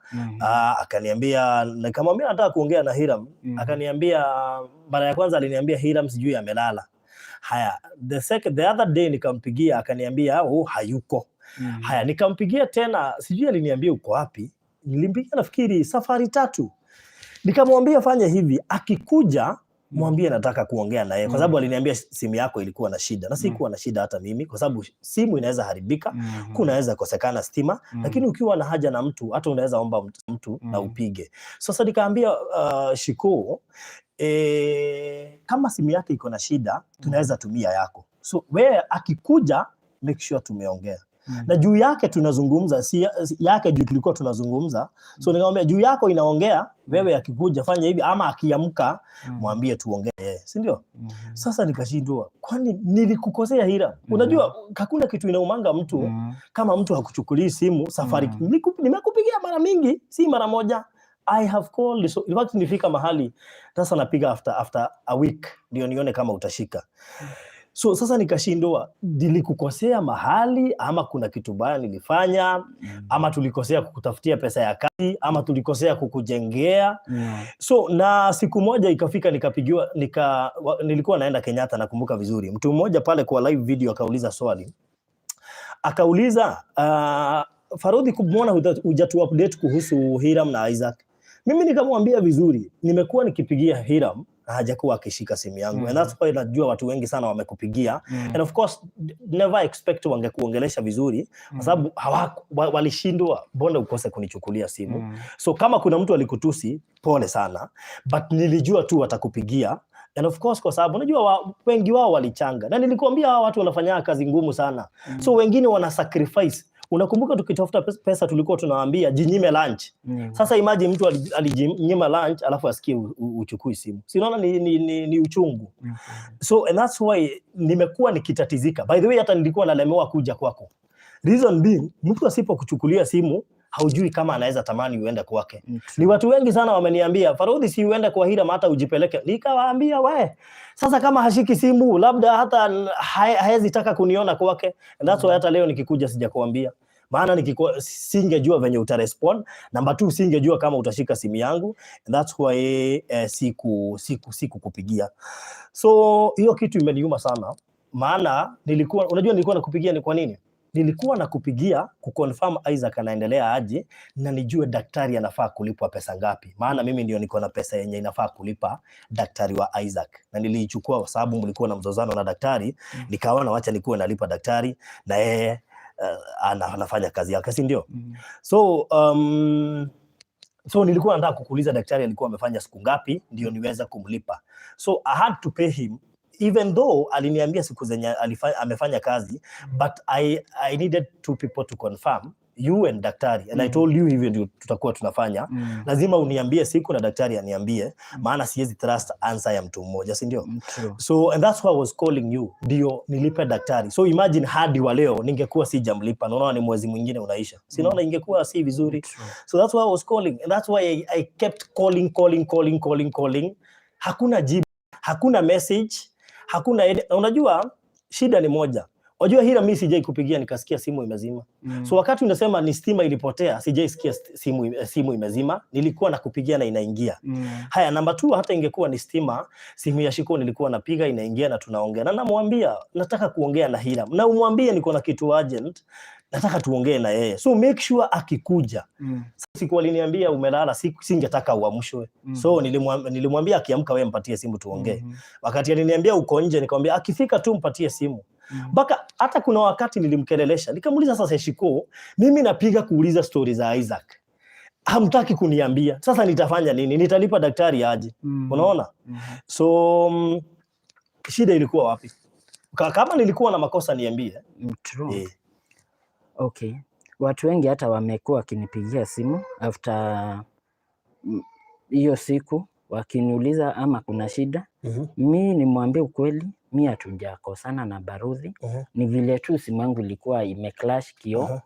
Akaniambia, nikamwambia nataka kuongea na Hiram. Akaniambia mara ya kwanza aliniambia Hiram sijui amelala. Haya, the other day nikampigia akaniambia oh, hayuko. Haya, nikampigia tena sijui aliniambia uko wapi. Nilimpigia nafikiri safari 3. Nikamwambia fanya hivi, akikuja Mwambie nataka kuongea na yeye, kwa sababu aliniambia simu yako ilikuwa na shida, na sikuwa na shida hata mimi, kwa sababu simu inaweza haribika, kunaweza kosekana stima, lakini ukiwa na haja na mtu hata unaweza omba mtu na upige. Sasa nikaambia Shiko, kama simu yake iko na shida tunaweza tumia yako. So wewe akikuja make sure tumeongea. Na juu yake tunazungumza, si yake juu tulikuwa tunazungumza. So nikamwambia juu yako inaongea, wewe akikuja fanya hivi, ama akiamka mwambie tuongee yeye, si ndio? Sasa nikashindwa, kwani nilikukosea Hiram? Unajua hakuna kitu inaumanga mtu kama mtu hakuchukulii simu safari. Nimekupigia mara mingi, si mara moja. I have called, so in fact nilifika mahali sasa napiga after a week ndio nione kama utashika. So sasa nikashindwa, nilikukosea mahali ama kuna kitu baya nilifanya, ama tulikosea kukutafutia pesa ya kazi, ama tulikosea kukujengea. So na siku moja ikafika nikapigiwa, nilikuwa naenda Kenyatta, nakumbuka vizuri. Mtu mmoja pale kwa live video akauliza swali, akauliza Farodhi, kumwona hujatu update kuhusu Hiram na Isaac. Mimi nikamwambia vizuri, nimekuwa nikipigia Hiram na hajakuwa akishika simu yangu. And that's why najua watu wengi sana wamekupigia. And of course never expect wangekuongelesha vizuri kwa sababu walishindwa, mbona ukose kunichukulia simu? So kama kuna mtu alikutusi, pole sana, but nilijua tu watakupigia. And of course kwa sababu unajua wengi wao walichanga, na nilikuambia hawa watu wanafanya kazi ngumu sana. So wengine wana sacrifice. Unakumbuka tukitafuta pesa tulikuwa tunawaambia jinyime lunch. Sasa imagine mtu alijinyima lunch alafu asikie uchukui simu. Si unaona ni uchungu. So and that's why nimekuwa nikitatizika. By the way, hata nilikuwa nalemewa kuja kwako. Reason being, mtu asipokuchukulia simu haujui kama anaweza tamani uende kwake. Ni watu wengi sana wameniambia, Farodhi, si uende kwa Hiram hata ujipeleke. Nikawaambia we, sasa kama hashiki simu labda hata haezi taka kuniona kwake. And that's why hata leo nikikuja sijakuambia. Maana singejua venye utarespond. Number 2, singejua kama utashika simu yangu. And that's why sikukupigia. So hiyo kitu imeniuma sana. Maana unajua nilikuwa nakupigia ni kwa nini? Nilikuwa nakupigia kuconfirm Isaac anaendelea aje na nijue daktari anafaa kulipwa pesa ngapi. Maana mimi ndio niko na pesa yenye inafaa kulipa daktari wa Isaac. Na niliichukua kwa sababu mlikuwa na mzozano na daktari, nikaona wacha nikuwe nalipa daktari na yeye anafanya kazi yake, si ndio? So nilikuwa nataka kukuuliza daktari alikuwa amefanya siku ngapi ndio niweza kumlipa. So I had to pay him even though aliniambia siku zenye amefanya kazi, but I needed two people to confirm, you and daktari. And I told you hivyo ndio tutakuwa tunafanya. Lazima uniambie siku na daktari aniambie, maana siwezi trust answer ya mtu mmoja, si ndio? True. So and that's why I was calling you, ndio nilipe daktari. So imagine hadi wa leo ningekuwa sijamlipa, naona ni mwezi mwingine unaisha. Si naona ingekuwa si vizuri. So that's why I was calling, and that's why I kept calling, calling, calling, calling, calling. Hakuna jibu, hakuna message, hakuna unajua shida ni moja. Unajua Hira, mimi sijai kupigia nikasikia simu imezima. So wakati unasema ni stima ilipotea, sijaisikia simu imezima, nilikuwa nakupigia na inaingia. Haya, namba 2, hata ingekuwa ni stima, simu ya Shiko nilikuwa napiga inaingia na tunaongea. Na namwambia nataka kuongea na Hiram. Na umwambie niko na kitu urgent, nataka tuongee na yeye. So make sure akikuja. Siku aliniambia umelala, singetaka uamshwe. So nilimwambia akiamka wewe mpatie simu tuongee. Wakati aliniambia uko nje, nikamwambia akifika tu mpatie simu. Mpaka hata kuna wakati nilimkelelesha, nikamuuliza sasa Shiko, mimi napiga kuuliza story za Isaac. Hamtaki kuniambia. Sasa nitafanya nini? Nitalipa daktari aje? Unaona? So shida ilikuwa wapi? Kama nilikuwa na makosa niambie. True. Okay. Watu wengi hata wamekuwa wakinipigia simu after hiyo siku wakiniuliza ama kuna shida. Mi nimwambie ukweli, mi hatujakosana na Baruthi. Ni vile tu simu yangu ilikuwa imeclash kioo.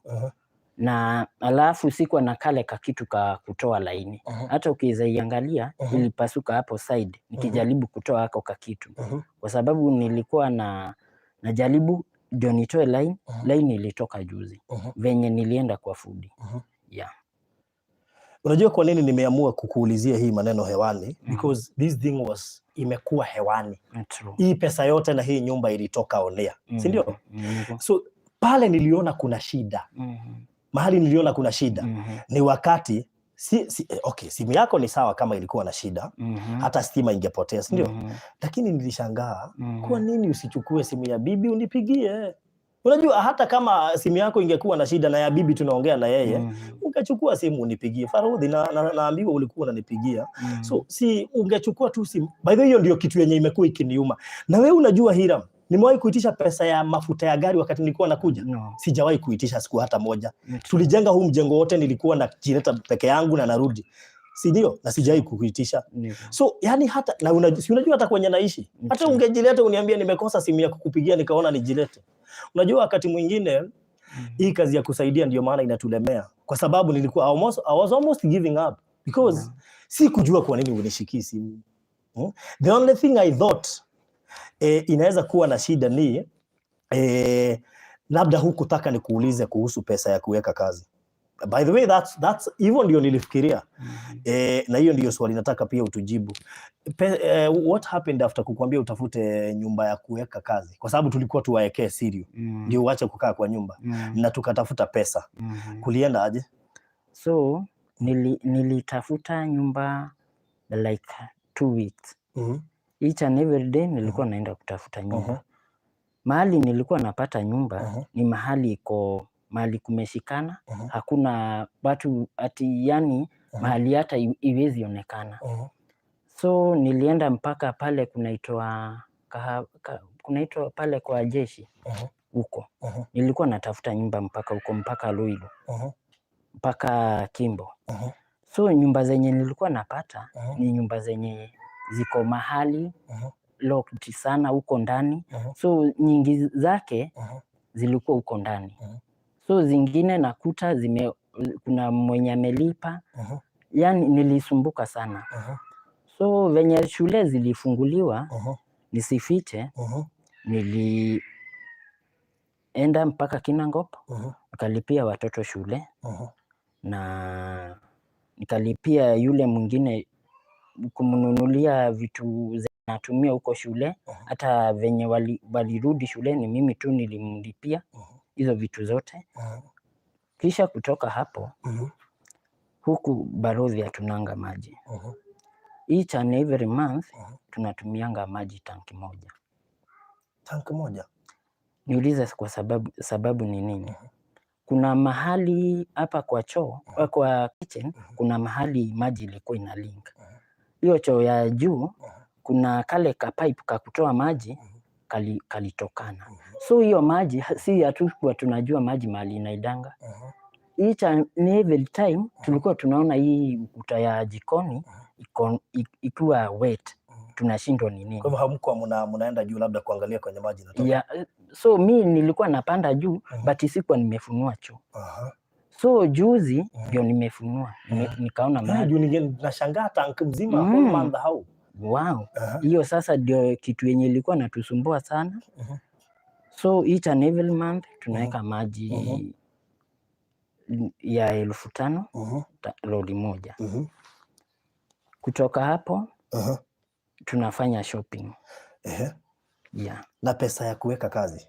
Na alafu sikuwa na kale kakitu ka kutoa laini. Hata ukiweza iangalia ilipasuka hapo side nikijaribu kutoa hako kakitu. Kwa sababu nilikuwa najaribu ndio nitoe line, line ilitoka juzi venye nilienda kwa fundi. Yeah. Unajua kwa nini nimeamua kukuulizia hii maneno hewani? Because this thing was imekuwa hewani. True. Hii pesa yote na hii nyumba ilitoka onea. Si ndio? So pale niliona kuna shida. Mahali niliona kuna shida ni wakati Si, okay, simu yako ni sawa kama ilikuwa na shida, hata stima ingepotea, si ndio? Lakini nilishangaa kwa nini usichukue simu ya bibi unipigie? Unajua hata kama simu yako ingekuwa na shida na ya bibi tunaongea na yeye, ungechukua simu unipigie. Farodhi, naambiwa ulikuwa unanipigia. So si ungechukua tu simu. By the way, hiyo ndio kitu yenye imekuwa ikiniuma. Na wewe unajua Hiram, nimewahi kuitisha pesa ya mafuta ya gari wakati nilikuwa nakuja? No. Sijawahi kuitisha siku hata moja. True. Tulijenga huu mjengo wote, nilikuwa najileta peke yangu na narudi, si ndio? Na sijawahi kukuitisha. So yani hata na si unajua hata kwenye naishi, hata ungejileta uniambia nimekosa simu ya kukupigia nikaona nijilete. Unajua wakati mwingine hii kazi ya kusaidia ndio maana inatulemea, kwa sababu nilikuwa I was almost giving up because si kujua kwa nini unishikii simu. The only thing I thought inaweza kuwa na shida ni labda hukutaka nikuulize kuhusu pesa ya kuweka kazi. By the way, that's hivyo ndio nilifikiria. Na hiyo ndio swali nataka pia utujibu. What happened after kukuambia utafute nyumba ya kuweka kazi? Kwa sababu tulikuwa tuwaekee sirio ndio uache kukaa kwa nyumba na tukatafuta pesa. Kulienda aje? So nilitafuta nyumba like 2 weeks. Each and every day nilikuwa naenda kutafuta nyumba. Mahali nilikuwa napata nyumba ni mahali iko mahali kumeshikana, hakuna watu ati yani mahali hata iwezi onekana. So nilienda mpaka pale kunaitwa pale kwa jeshi huko. Nilikuwa natafuta nyumba mpaka huko, mpaka Ruiru, mpaka Kimbo. So nyumba zenye nilikuwa napata ni nyumba zenye ziko mahali locked sana huko ndani. So nyingi zake zilikuwa huko ndani. So zingine nakuta kuna mwenye amelipa. Yani nilisumbuka sana. So venye shule zilifunguliwa, nisifiche, nilienda mpaka Kinangop, nikalipia watoto shule na nikalipia yule mwingine kumnunulia vitu natumia huko shule. Hata venye walirudi shuleni, mimi tu nilimlipia hizo vitu zote. Kisha kutoka hapo, huku Barodhi hatunanga maji. Each and every month tunatumianga maji tanki moja. Tanki moja? Niulize kwa sababu ni nini? Kuna mahali hapa kwa choo, kwa kitchen, kuna mahali maji ilikuwa ina leak. Hiyo choo ya juu, kuna kale ka pipe ka kutoa maji kalitokana. So hiyo maji si hatukuwa tunajua maji mahali inaendanga. Each and every time tulikuwa tunaona hii ukuta ya jikoni ikiwa wet, tunashindwa ni nini. Kwa hivyo hamkuwa mnaenda juu labda kuangalia kwenye maji inatoka? Yeah, so mi nilikuwa napanda juu but sikuwa nimefunua choo. So juzi ndio nimefunua, nikaona maji. Juu nashangaa tank mzima whole month how? Wow. Hiyo sasa ndio kitu yenye ilikuwa natusumbua sana. So each and every month tunaweka maji ya 5,000 lori moja. Kutoka hapo tunafanya shopping. Yeah. Na pesa ya kuweka kazi?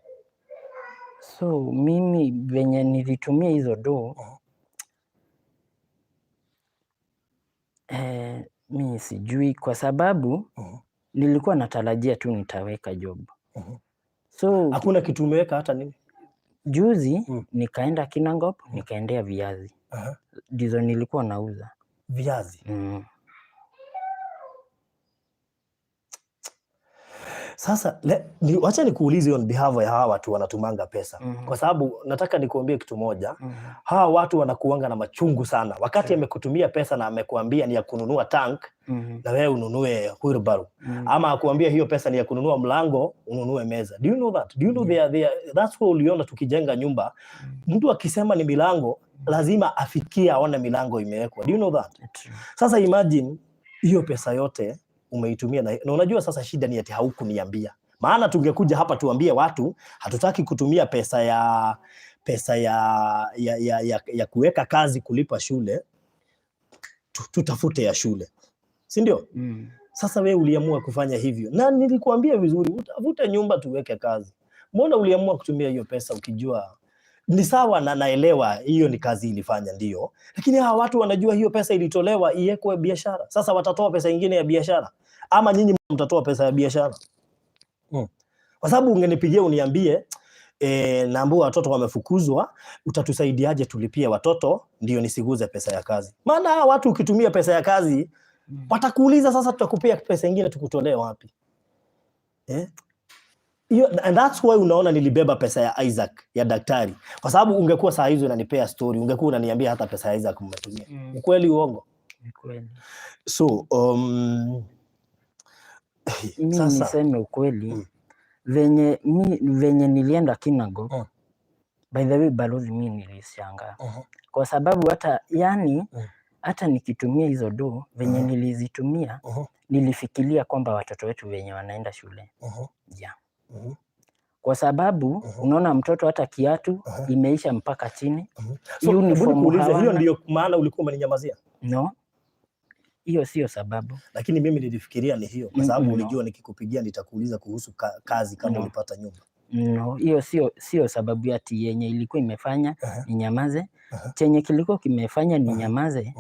So mimi venye nilitumia hizo do, mi sijui kwa sababu nilikuwa natarajia tu nitaweka job. So Hakuna kitu umeweka hata nini? Juzi nikaenda Kinangop, nikaendea viazi. Ndizo nilikuwa nauza. Viazi? Mm. Sasa wacha nikuulize on behalf ya hawa watu wanatumanga pesa. Kwa sababu nataka nikuambie kitu moja. Hawa watu wanakuanga na machungu sana. Wakati amekutumia pesa na amekuambia ni ya kununua tank, na wewe ununue wheelbarrow. Ama akuambia hiyo pesa ni ya kununua mlango, ununue meza. Do you know that? Do you know that's why uliona tukijenga nyumba, mtu akisema ni milango, lazima afikie aone milango imewekwa. Do you know that? True. Sasa imagine hiyo pesa yote umeitumia na unajua sasa shida ni ati haukuniambia. Maana tungekuja hapa tuambie watu hatutaki kutumia pesa ya kuweka kazi kulipa shule, tutafute ya shule. Si ndio? Sasa wewe uliamua kufanya hivyo. Na nilikuambia vizuri utafute nyumba tuweke kazi. Mbona uliamua kutumia hiyo pesa ukijua Ni sawa na naelewa hiyo ni kazi ilifanya ndio, lakini hawa watu wanajua hiyo pesa ilitolewa iwekwe biashara. Sasa watatoa pesa ingine ya biashara ama nyinyi mtatoa pesa ya biashara? Kwa sababu ungenipigia uniambie naambiwa watoto wamefukuzwa, utatusaidiaje tulipie watoto ndio nisiguze pesa ya kazi? Maana hawa watu ukitumia pesa ya kazi watakuuliza sasa, tutakupea pesa ingine tukutolee wapi? Eh? Hiyo, and that's why unaona nilibeba pesa ya Isaac ya daktari, kwa sababu ungekuwa saa hizo unanipea story, ungekuwa unaniambia hata pesa ya Isaac mmetumia. Ukweli uongo? Ni kweli. So Mi sasa niseme ukweli, venye nilienda Kinangop, by the way balozi, mi nilishangaa kwa sababu hata yani hata nikitumia hizo do venye nilizitumia, nilifikiria kwamba watoto wetu venye wanaenda shule, yeah. Kwa sababu unaona mtoto hata kiatu imeisha mpaka chini, So hebu uniform nikuulize, hiyo hawana. Ndio maana ulikuwa umeninyamazia? No, hiyo sio sababu. Lakini mimi nilifikiria ni hiyo, kwa sababu No. ulijua nikikupigia nitakuuliza kuhusu kazi kama No. ulipata nyumba. No, hiyo sio sababu ati yenye ilikuwa imefanya ninyamaze. Chenye kilikuwa kimefanya ninyamaze,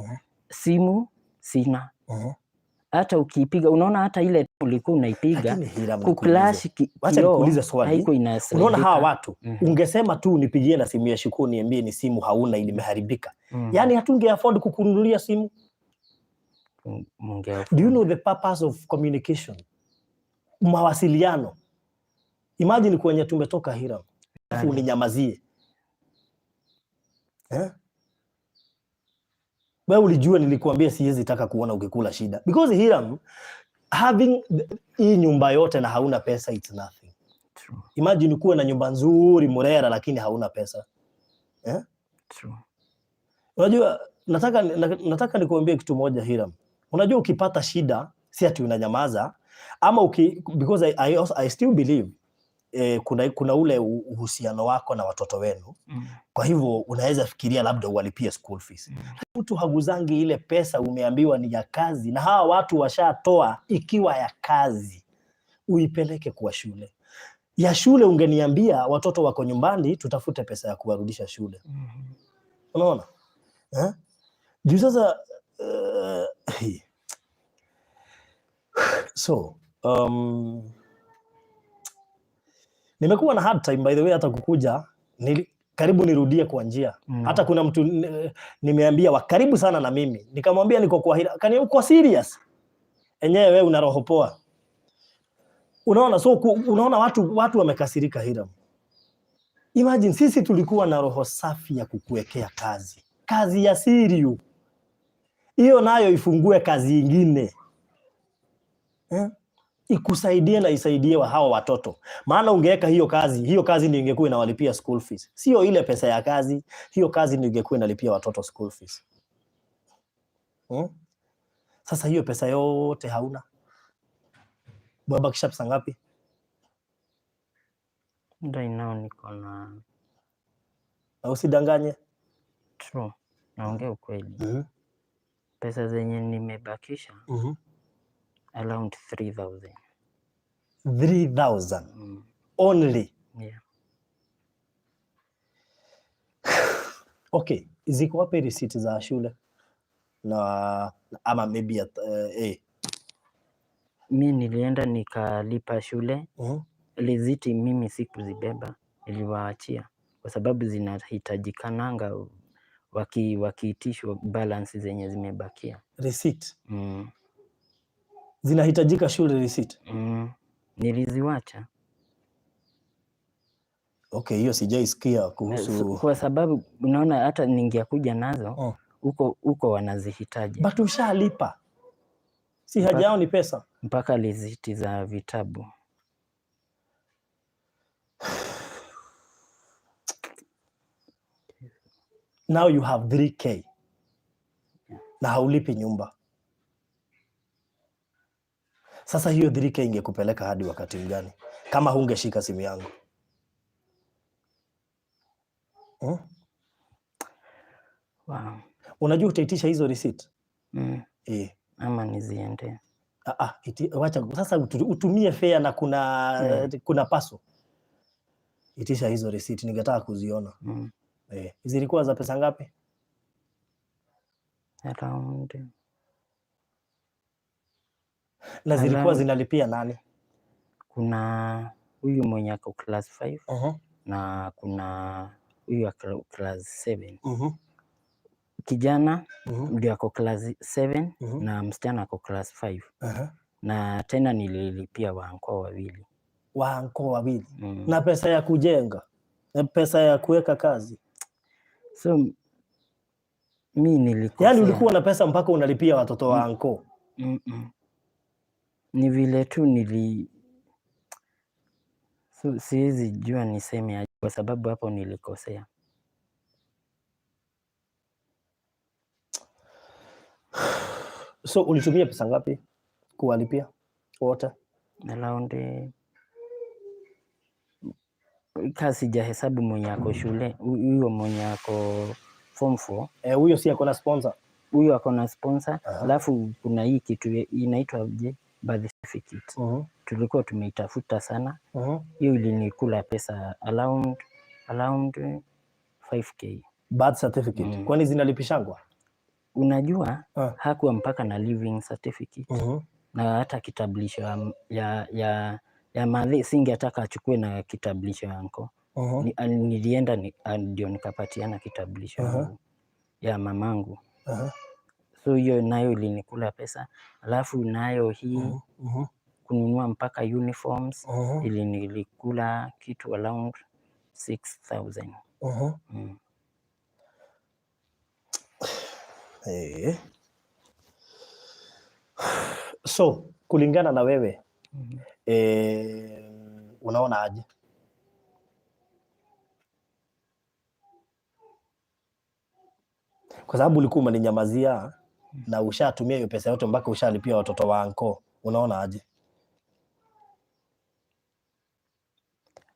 simu sina. Hata ukiipiga, unaona hata ile ulikuwa unaipiga Lakini Hiram, nikuulize. kuclash Wacha kioo nikuulize swali. haiko Unaona hawa inasaidika. watu, ungesema tu unipigie na simu ya Shukuru niambie ni simu hauna ilimeharibika. Yaani hatunge afford kukununulia simu. Munge Do you afford. know the purpose of communication? Mawasiliano. Imagine kwenye tumetoka Hiram, alafu uninyamazie. Eh? Wewe ulijua nilikuambia siwezi taka kuona ukikula shida. Because Hiram, having hii nyumba yote na hauna pesa, it's nothing. True. Imagine kuwa na nyumba nzuri Murera lakini hauna pesa. Eh? True. Unajua nataka nikuambie kitu moja Hiram. Unajua ukipata shida si ati unanyamaza ama because I still believe kuna ule uhusiano wako na watoto wenu. Kwa hivyo unaweza fikiria labda uwalipie school fees. Mtu haguzangi ile pesa umeambiwa ni ya kazi, na hawa watu washatoa ikiwa ya kazi, uipeleke kwa shule. Ya shule ungeniambia watoto wako nyumbani, tutafute pesa ya kuwarudisha shule. Unaona? Eh? Juu sasa so nimekuwa na hard time by the way, hata kukuja karibu nirudie kwa njia. Hata kuna mtu nimeambia wa karibu sana na mimi, nikamwambia niko kwa hila, kani uko serious? Enyewe wewe una roho poa. Unaona, so unaona watu wamekasirika Hiram. Imagine sisi tulikuwa na roho safi ya kukuwekea kazi, kazi ya siriu hiyo nayo ifungue kazi ingine, eh? Ikusaidie na isaidie wa hawa watoto, maana ungeweka hiyo kazi, hiyo kazi ndio ingekuwa inawalipia school fees, sio ile pesa ya kazi. Hiyo kazi ndio ingekuwa inalipia watoto school fees, Sasa hiyo pesa yote hauna, umebakisha pesa ngapi? Right now niko na Na usidanganye. True. Naongea ukweli. Pesa zenye nimebakisha around 3000. 3000 only? Yeah. Okay, ziko wapi receipt za shule na ama maybe at? Mi nilienda nikalipa shule. Risiti mimi sikuzibeba, niliwaachia kwa sababu zinahitajikananga wakiitishwa balance zenye zimebakia. Receipt Mm. zinahitajika shule receipt? Mm. Niliziwacha. Okay, hiyo sijaisikia So, kuhusu. kwa sababu unaona hata ningekuja nazo huko huko wanazihitaji. But ushalipa, si haja yao ni pesa. Mpaka risiti za vitabu. Now you have 3K na haulipi nyumba. Sasa hiyo 3K ingekupeleka hadi wakati mgani kama hungeshika simu yangu, Wow. Unajua utaitisha hizo receipt? Mm. Eh. Ama niziende. Ah, ah, wacha sasa utumie fare na kuna kuna paso. Itisha hizo receipt, ningetaka kuziona. Eh, zilikuwa za pesa ngapi? Around Na zilikuwa around zinalipia nani? Kuna huyu mwenye ako class 5 na kuna huyu ako class 7. Kijana ndio ako class 7 na msichana ako class 5. Na tena nililipia waanko wawili. Waanko wawili. Na pesa ya kujenga, na pesa ya kuweka kazi. So mi nilikosea. Yaani ulikuwa na pesa mpaka unalipia watoto wa anko. Ni vile tu so, siwezi jua niseme aje kwa sababu hapo nilikosea. So ulitumia pesa ngapi kuwalipia wote? Around ka sijahesabu mwenye ako shule, huyo mwenye ako form 4. Eh, huyo si ako na sponsor? Huyo ako na sponsor. Alafu kuna hii kitu inaitwa je, birth certificate. Tulikuwa tumeitafuta sana. Hiyo ilinikula pesa around 5K. Birth certificate. Mm. Kwani zinalipishangwa? Unajua hakuwa mpaka na living certificate na hata kitambulisho ya madhe singetaka achukue na kitambulisho ya anko. Nilienda ndio nikapatiana kitambulisho yangu ya mamangu. So hiyo nayo ilinikula pesa. Alafu nayo hii kununua mpaka uniforms ilinikula kitu around 6000. Eh. So kulingana na wewe unaona aje? Kwa sababu ulikuwa umeninyamazia na ushatumia hiyo pesa yote mpaka ushalipia watoto wa anko, unaona aje?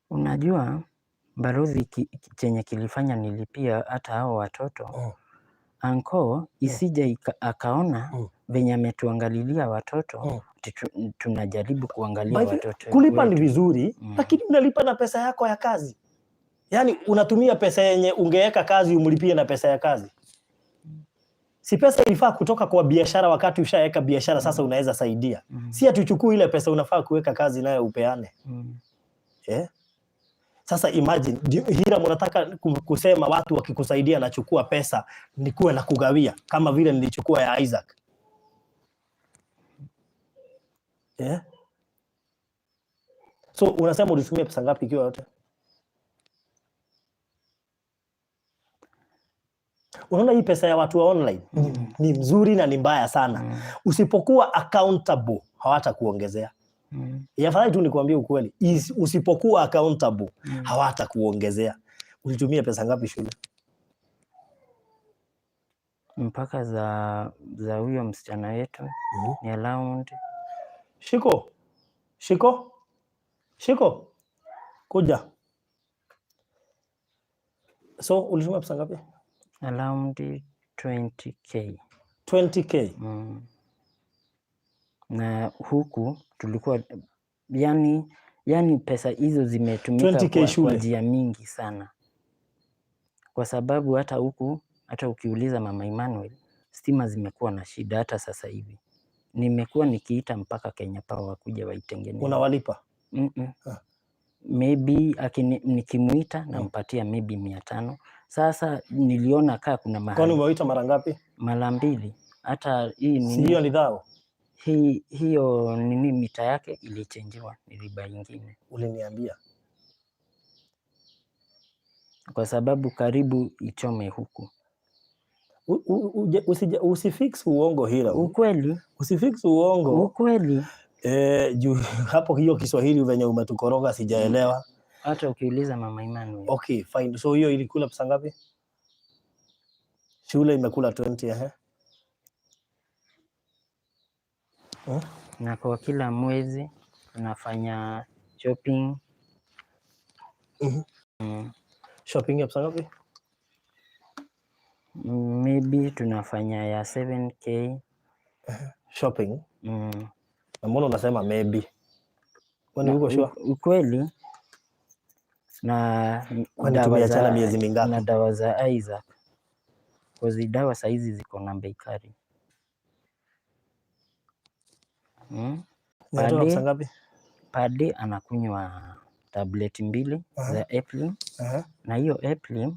Unajua balozi, chenye kilifanya nilipia hata hao watoto anko isije akaona venye ametuangalilia watoto ati tunajaribu kuangalia By the- watoto Kulipa ni wetu. vizuri lakini unalipa na pesa yako ya kazi. Yaani unatumia pesa yenye ungeweka kazi umlipie na pesa ya kazi. Si pesa ilifaa kutoka kwa biashara wakati ushaweka biashara sasa unaweza saidia. Si ati uchukue ile pesa unafaa kuweka kazi nayo upeane. Eh? Sasa imagine Hiram, unataka kusema watu wakikusaidia nachukua pesa nikuwe na kugawia kama vile nilichukua ya Isaac. Eh? So unasema ulitumia pesa ngapi ikiwa yote? Unaona hii pesa ya watu wa online ni mzuri na ni mbaya sana. Usipokuwa accountable hawatakuongezea. Afadhali tu nikuambie ukweli, usipokuwa accountable hawatakuongezea. Ulitumia pesa ngapi shule? Mpaka za huyo msichana wetu ni around Shiko, Shiko, Shiko, kuja. So ulitumia pesa ngapi? Around 20K. 20K. Na huku tulikuwa yani pesa hizo zimetumika 20K kwa shule. njia mingi sana, kwa sababu hata huku, hata ukiuliza Mama Emmanuel, stima zimekuwa na shida hata sasa hivi. Nimekuwa nikiita mpaka Kenya Power wakuja waitengeneze. Unawalipa? Mm-mm. Maybe nikimuita nampatia maybe 500. Sasa niliona kaa kuna Kwani mahali umewaita mara ngapi? Mara mbili. Hata hii Si nini, hiyo ni dhao? Hiyo nini mita yake ilichenjiwa, nilibuy ingine. Uliniambia. Kwa sababu karibu ichome huku. Usifix uongo hilo. Ukweli. Usifix uongo. Ukweli. Juu hapo hiyo Kiswahili venye umetukoroga sijaelewa. Hata ukiuliza Mama Emmanuel. Okay, fine. So hiyo ilikula pesa ngapi? Shule imekula 20, ehe. Na kwa kila mwezi tunafanya shopping. Shopping ya pesa ngapi? Maybe tunafanya ya 7K. Shopping? Na mbona unasema maybe? Kwani uko sure? Ukweli Na Kwani dawa tumeachana za miezi na mingapi? Dawa za Isaac. Cause dawa saizi ziko na bei kali. Zinatoka Per pesa day, ngapi? per day anakunywa tableti mbili za Eplim na hiyo Eplim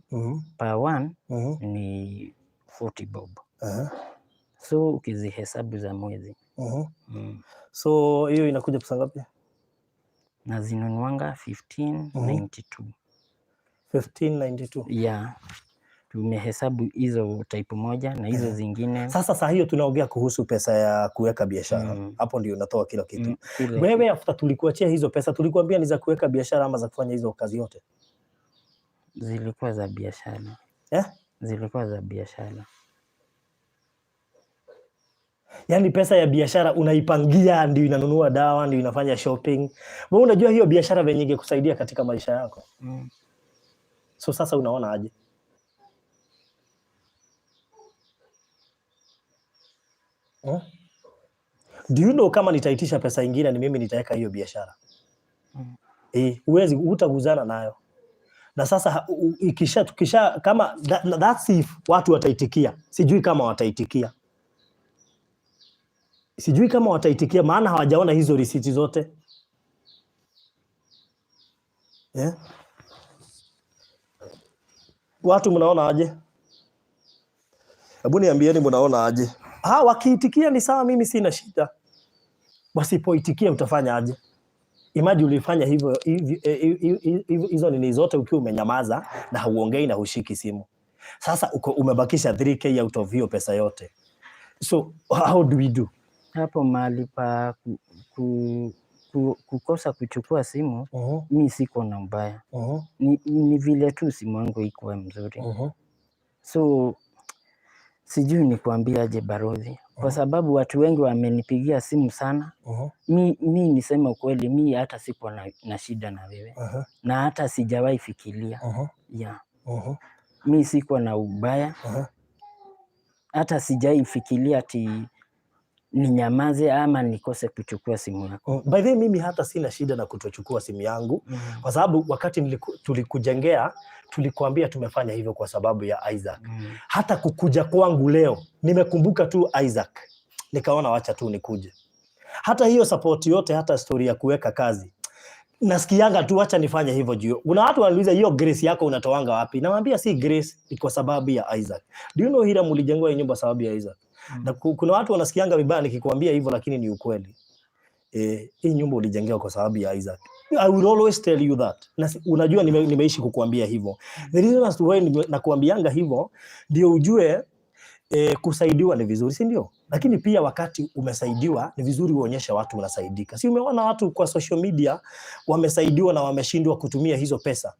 per one ni 40 bob. So ukizihesabu za mwezi So hiyo inakuja pesa ngapi? Nazinunuanga 1592. 1592. Yeah. Tumehesabu hizo type moja na hizo zingine. Sasa saa hiyo tunaongea kuhusu pesa ya kuweka biashara. Hapo ndio unatoa kila kitu. Kile Wewe after tulikuachia hizo pesa, tulikuambia ni za kuweka biashara ama za kufanya hizo kazi yote? Zilikuwa za biashara. Eh? Zilikuwa za biashara. Yaani pesa ya biashara unaipangia, ndio inanunua dawa, ndio inafanya shopping. Wewe unajua hiyo biashara venye ingekusaidia katika maisha yako. So sasa unaona aje? Hmm? Do you know kama nitaitisha pesa ingine ni mimi nitaweka hiyo biashara? Eh, huwezi, hutaguzana nayo. Na sasa ikisha tukisha kama that's if watu wataitikia. Sijui kama wataitikia. Sijui kama wataitikia maana hawajaona hizo risiti zote. Yeah? Watu mnaona aje? Hebu niambieni mnaona aje? Ah, wakiitikia ni sawa, mimi sina shida. Wasipoitikia utafanya aje? Imagine ulifanya hivyo hizo nini zote ukiwa umenyamaza na hauongei na hushiki simu. Sasa uko umebakisha 3K out of hiyo pesa yote. So how do we do? Hapo mahali pa kukosa kuchukua simu, mi siko na ubaya. Ni vile tu simu yangu haikuwa mzuri. So sijui nikuambie aje Barozi, kwa sababu watu wengi wamenipigia simu sana. Mi niseme ukweli, mi hata sikuwa na shida na wewe na hata sijawahi fikiria. Yeah. Mi sikuwa na ubaya, hata sijawahi fikiria ati ninyamaze ama nikose kuchukua simu yako. By the way, mimi hata sina shida na kutochukua simu yangu kwa sababu wakati tulikujengea tulikuambia tumefanya hivyo kwa sababu ya Isaac. Hata kukuja kwangu leo nimekumbuka tu Isaac, nikaona wacha tu nikuje. Hata hiyo support yote, hata story ya kuweka kazi nasikianga tu wacha nifanye hivyo juu. Kuna watu wanauliza hiyo grace yako unatoanga wapi? Nawaambia si grace, ni kwa sababu ya Isaac. Do you know Hiram ulijengwa hii nyumba sababu ya Isaac? Na kuna watu wanasikianga vibaya nikikwambia hivyo, lakini ni ukweli. Hii nyumba ulijengewa kwa sababu ya Isaac. I will always tell you that. Na unajua nimeishi kukuambia hivyo. The reason as to why nakuambianga hivyo ndio ujue kusaidiwa ni vizuri, si ndio? Lakini pia wakati umesaidiwa ni vizuri uonyeshe watu unasaidika. Si umeona watu kwa social media wamesaidiwa na wameshindwa kutumia hizo pesa?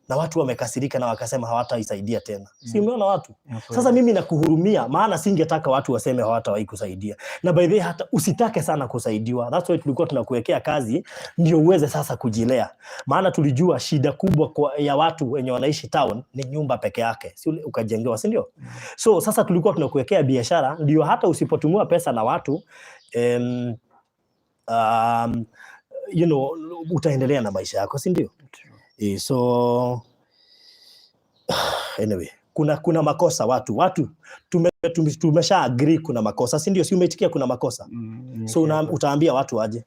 Na watu wamekasirika na wakasema hawataisaidia tena. Si umeona watu? Sasa mimi nakuhurumia, maana singetaka watu waseme hawatawahi kusaidia. Na by the way, hata usitake sana kusaidiwa. That's why tulikuwa tunakuwekea kazi ndio uweze sasa kujilea. Maana tulijua shida kubwa ya watu wenye wanaishi town ni nyumba peke yake. Si ukajengewa, si ndio? So sasa tulikuwa tunakuwekea biashara ndio hata usipotumiwa pesa na watu, utaendelea na maisha yako, si ndio? So anyway, kuna makosa watu tumesha agree kuna makosa, si ndio? Si umeitikia kuna makosa? So utaambia watu aje?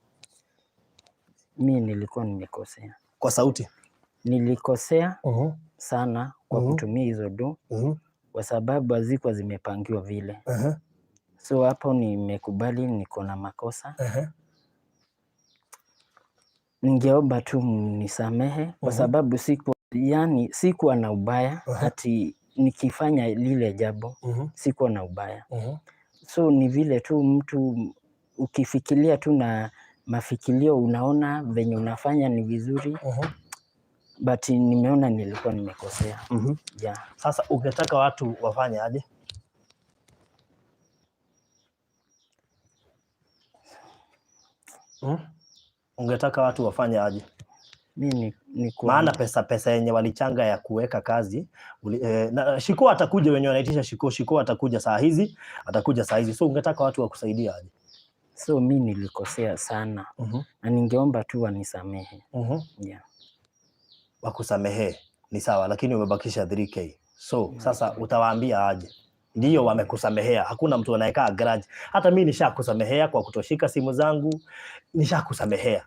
Mi nilikuwa nimekosea. Kwa sauti. Nilikosea sana kwa kutumia hizo do kwa sababu hazikuwa zimepangiwa vile. So hapo nimekubali niko na makosa. Ningeomba tu mnisamehe kwa sababu sikuwa na ubaya ati nikifanya lile jambo, sikuwa na ubaya. So ni vile tu mtu ukifikiria tu na mafikilio unaona venye unafanya ni vizuri. But nimeona nilikuwa nimekosea. Yeah. Sasa ungetaka watu wafanye aje? Ungetaka watu wafanye aje? Mi ni kuwa Maana pesa yenye walichanga ya kuweka kazi, na Shiko atakuja, wenye wanaitisha Shiko, Shiko atakuja saa hizi, atakuja saa hizi. So ungetaka watu wakusaidie aje? So mi nilikosea sana. Na ningeomba tu wanisamehe. Yeah. Wakusamehee ni sawa, lakini umebakisha 3K. So sasa utawaambia aje? Ndio wamekusamehea, hakuna mtu anayekaa grudge. Hata mi nishakusamehea kwa kutoshika simu zangu, nishakusamehea.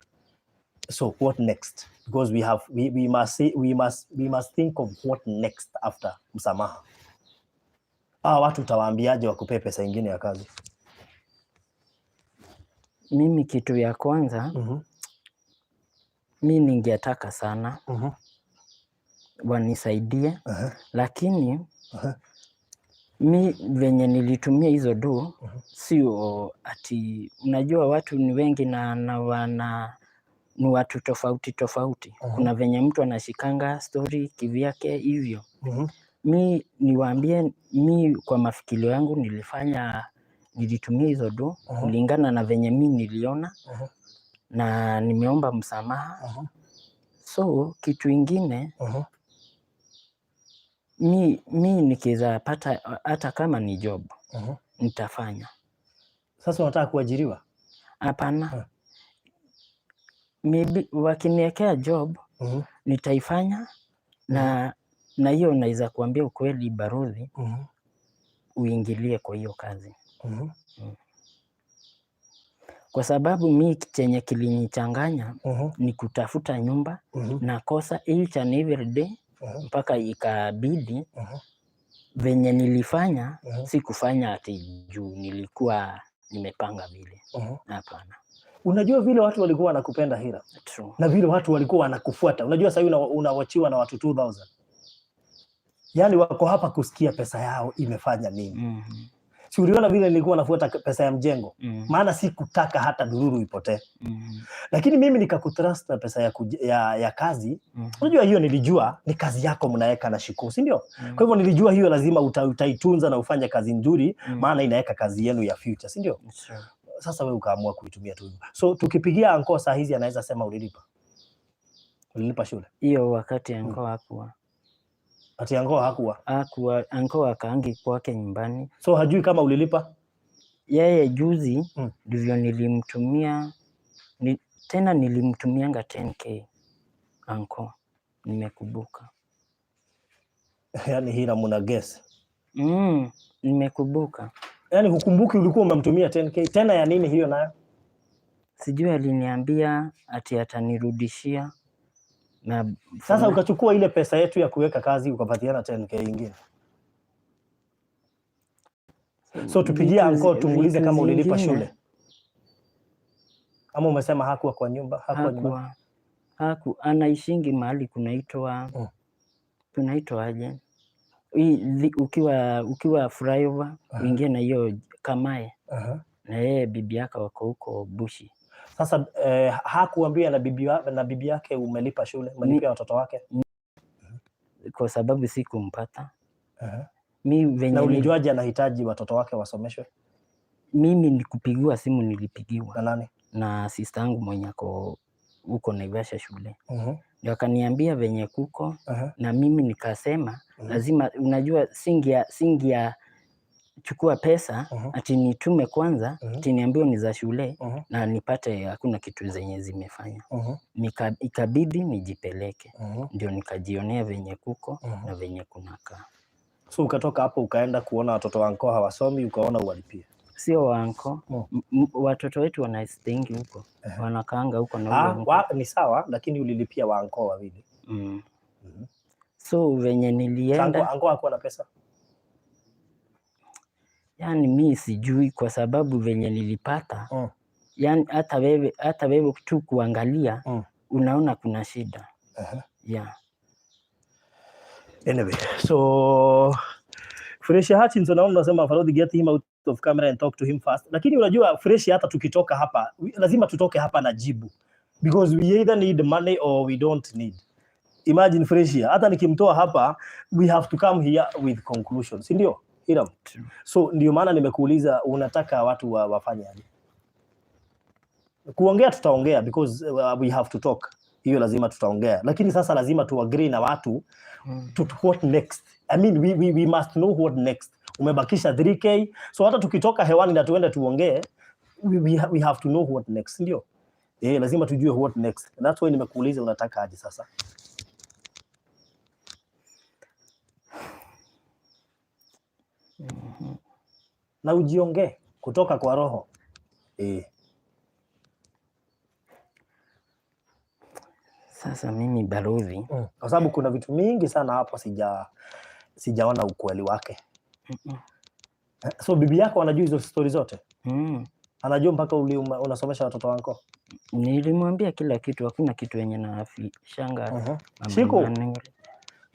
So what next? Because we have we must see, we must think of what next after msamaha. Ah, watu utawaambiaje wakupee pesa ingine ya kazi? Mimi kitu ya kwanza, mi ningetaka sana wanisaidie, lakini mi venye nilitumia hizo do, sio ati, unajua watu ni wengi na wana ni watu tofauti tofauti. Kuna venye mtu anashikanga story kivyake hivyo. Mi niwaambie, mi kwa mafikirio yangu nilitumia hizo do kulingana na venye mi niliona na nimeomba msamaha. So kitu ingine, mi nikiweza pata hata kama ni job, nitafanya. Sasa unataka kuajiriwa? Hapana. Maybe wakiniekea job, nitaifanya na hiyo naweza kuambia ukweli, Baruthi, uingilie kwa hiyo kazi. Kwa sababu mi chenye kilinichanganya ni kutafuta nyumba nakosa each and every day mpaka ikabidi venye nilifanya, si kufanya ati juu nilikuwa nimepanga vile. Hapana. Unajua vile watu walikuwa wanakupenda, Hira, True. Na vile watu walikuwa wanakufuata. Unajua sasa unawatchiwa na watu 2000. Yaani wako hapa kusikia pesa yao imefanya nini. Si uliona vile nilikuwa nafuata pesa ya mjengo? Maana sikutaka hata dururu ipotee. Lakini mimi nikakutrust na pesa ya kazi. Unajua hiyo nilijua ni kazi yako mnaweka na Shiku, si ndio? Kwa hivyo nilijua hiyo lazima utaitunza na ufanye kazi nzuri, maana inaweka kazi yenu ya future, si ndio? Sure. Sasa wewe ukaamua kuitumia tu hivyo. So tukipigia anko saa hizi anaweza sema ulilipa. Ulilipa shule. Hiyo wakati anko hakuwa. Ati anko hakuwa? Hakuwa, anko akaangi kwake nyumbani. So hajui kama ulilipa? Yeye juzi ndivyo nilimtumia tena nilimtumianga 10K anko, nimekumbuka. Yaani Hira muna guess. Nimekumbuka. Yaani hukumbuki ulikuwa umemtumia 10K tena ya nini hiyo nayo? Sijui aliniambia ati atanirudishia na Sasa ukachukua ile pesa yetu ya kuweka kazi ukapatiana 10K ingine. So tupigie anko tumuulize vitu kama ulilipa zingine. shule. Ama umesema hakuwa kwa nyumba, hakuwa nyumbani. Hakuwa, anaishingi mahali kunaitwa kunaitwa aje? Ukiwa flyover uingie na hiyo Kamae na yeye bibi yake wako huko Bushi. Sasa hakuambia na bibi yake umelipa shule, umelipia watoto wake? Kwa sababu sikumpata. Mi venye Na ulijuaje anahitaji watoto wake wasomeshwe? Mimi ni kupigiwa simu nilipigiwa Na nani? Na sister yangu mwenye ako huko Naivasha shule. Ndio akaniambia venye kuko na mimi nikasema lazima, unajua singia chukua pesa ati nitume kwanza ati niambiwe ni za shule na nipate hakuna kitu zenye zimefanya. Ikabidi nijipeleke ndio nikajionea venye kuko na venye kunakaa. So ukatoka hapo ukaenda kuona watoto wa anko hawasomi, ukaona uwalipie? Sio wa anko, watoto wetu wanastayingi huko, wanakaanga huko na Ah, huyo uncle. ni sawa, lakini ulilipia wa anko wawili. So venye nilienda Anko hakuwa na pesa? Yani mi sijui kwa sababu venye nilipata, yani hata wewe tu kuangalia unaona kuna shida. Yeah. Anyway, so Fresh Hutchinson naona unasema, "Farodhi, get him out of camera and talk to him first." Lakini unajua Fresh, hata tukitoka hapa lazima tutoke hapa na jibu because we either need money or we don't need. Imagine Fresh, hata nikimtoa hapa we have to come here with conclusion, si ndio? Hiram. True. So ndio maana nimekuuliza unataka watu wafanye aje? Kuongea tutaongea because we have to talk. Hiyo lazima tutaongea. Lakini sasa lazima tu agree na watu to what next. I mean, we must know what next. Umebakisha 3K, so hata tukitoka hewani na tuende tuongee, we have to know what next, ndio? Eh, lazima tujue what next. That's why nimekuuliza unataka aje sasa. Na ujiongee kutoka kwa roho. Sasa mimi balozi, Kwa sababu kuna vitu mingi sana hapo sijaona ukweli wake. So bibi yako anajua hizo stori zote? Anajua mpaka unasomesha watoto wako? Nilimwambia kila kitu, hakuna kitu yenye nafishanga. Mama Shiko. Emmanuel.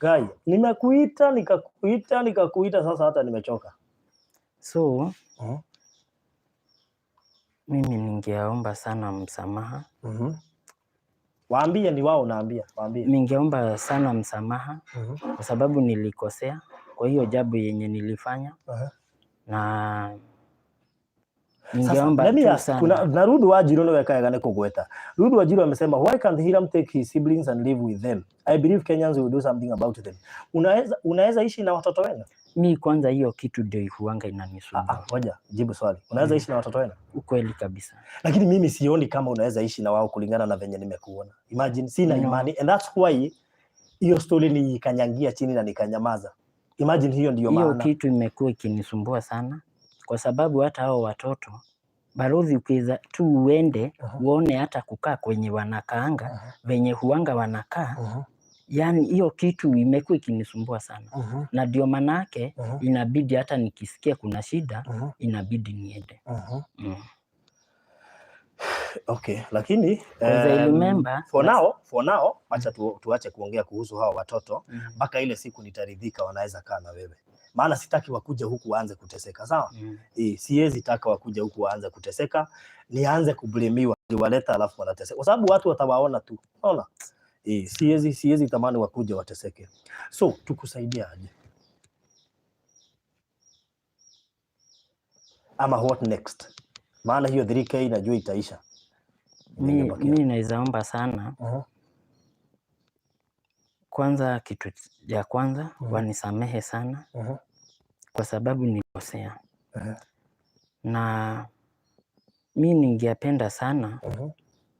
Guy, nimekuita nikakuita nikakuita, sasa hata nimechoka. So mimi ningeomba sana msamaha. Waambie ni wao, naambia, waambie. Ningeomba sana msamaha kwa sababu nilikosea kwa hiyo jambo yenye nilifanya. Na ningeomba Let me tu ask, sana. kuna na Rudu Wanjiru niwe kaega nĩ kũgweta. Rudu Wanjiru amesema, "Why can't Hiram take his siblings and live with them? I believe Kenyans will do something about them." Unaweza ishi na watoto wenu? Mi kwanza hiyo kitu ndio huanga inanisumbua. Ngoja, jibu swali. Unaweza ishi na watoto wenu? Ukweli kabisa. Lakini mimi sioni kama unaweza ishi na wao kulingana na venye nimekuona. Imagine, sina No. imani, and that's why hiyo story niikanyangia chini na nikanyamaza. Imagine, hiyo ndiyo Hiyo maana. kitu imekuwa ikinisumbua sana kwa sababu hata hao watoto, balozi, ukiweza tu uende uone hata kukaa kwenye wanakaanga, venye huanga wanakaa, yani hiyo kitu imekuwa ikinisumbua sana, na ndio manake inabidi hata nikisikia kuna shida, inabidi niende. Okay, lakini Because I remember for now, for now acha tuache kuongea kuhusu hawa watoto mpaka ile siku nitaridhika wanaweza kaa na wewe, maana sitaki wakuja huku waanze kuteseka, sawa? Siwezi taka wakuja huku waanze kuteseka, nianze kublamiwa waleta alafu wanateseka, kwa sababu watu watawaona tu, unaona? Siwezi tamani wakuja wateseke. So tukusaidie aje ama what next? Maana hiyo 3K najua itaisha. Ingebakia. Mi naweza omba sana, kwanza, kitu ya kwanza, wanisamehe sana kwa sababu nilikosea, na mi ningependa sana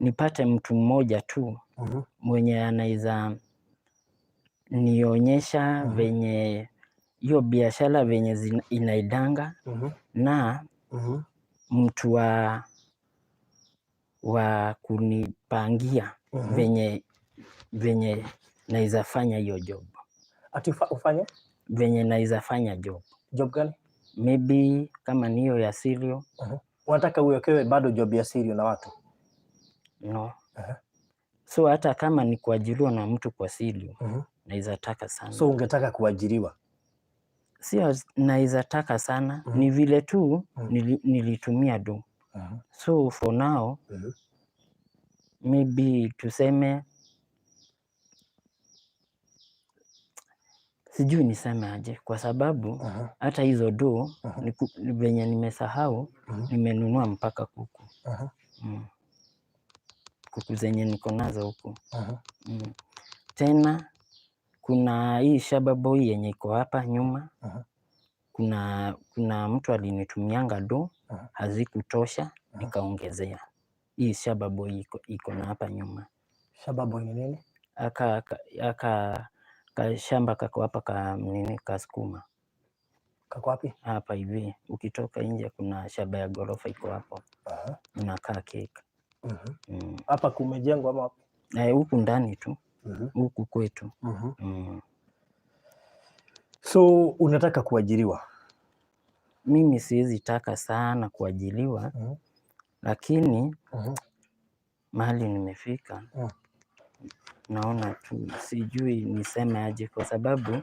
nipate mtu mmoja tu mwenye anaweza nionyesha venye hiyo biashara venye inaendanga na mtu wa kunipangia venye naweza fanya hiyo job. Ati ufanye Venye naweza fanya job. Job gani? Maybe kama ni hiyo ya cereal. Unataka uwekewe bado job ya cereal na watu? No. So hata kama ni kuajiriwa na mtu kwa cereal, naweza taka sana. So ungetaka kuajiriwa? Sio naweza taka sana, ni vile tu nilitumia do. So for now, maybe tuseme, sijui niseme aje, kwa sababu hata hizo do venye nimesahau, nimenunua mpaka kuku. Kuku zenye niko nazo huku. Tena kuna hii Shaba Boy yenye iko hapa nyuma. Kuna mtu alinitumianga do, hazikutosha, nikaongezea. Hii Shaba Boy iko na hapa nyuma. Shaba Boy ni nini? Aka ka shamba kako hapa ka nini, ka sukuma. Kako wapi? Hapa hivi ukitoka nje kuna shamba ya ghorofa iko hapo. Inakaa cake. Hapa kumejengwa ama wapi? Eh, huku ndani tu. Huku kwetu. So unataka kuajiriwa? Mimi siwezi taka sana kuajiriwa, lakini mahali nimefika, naona tu sijui niseme aje kwa sababu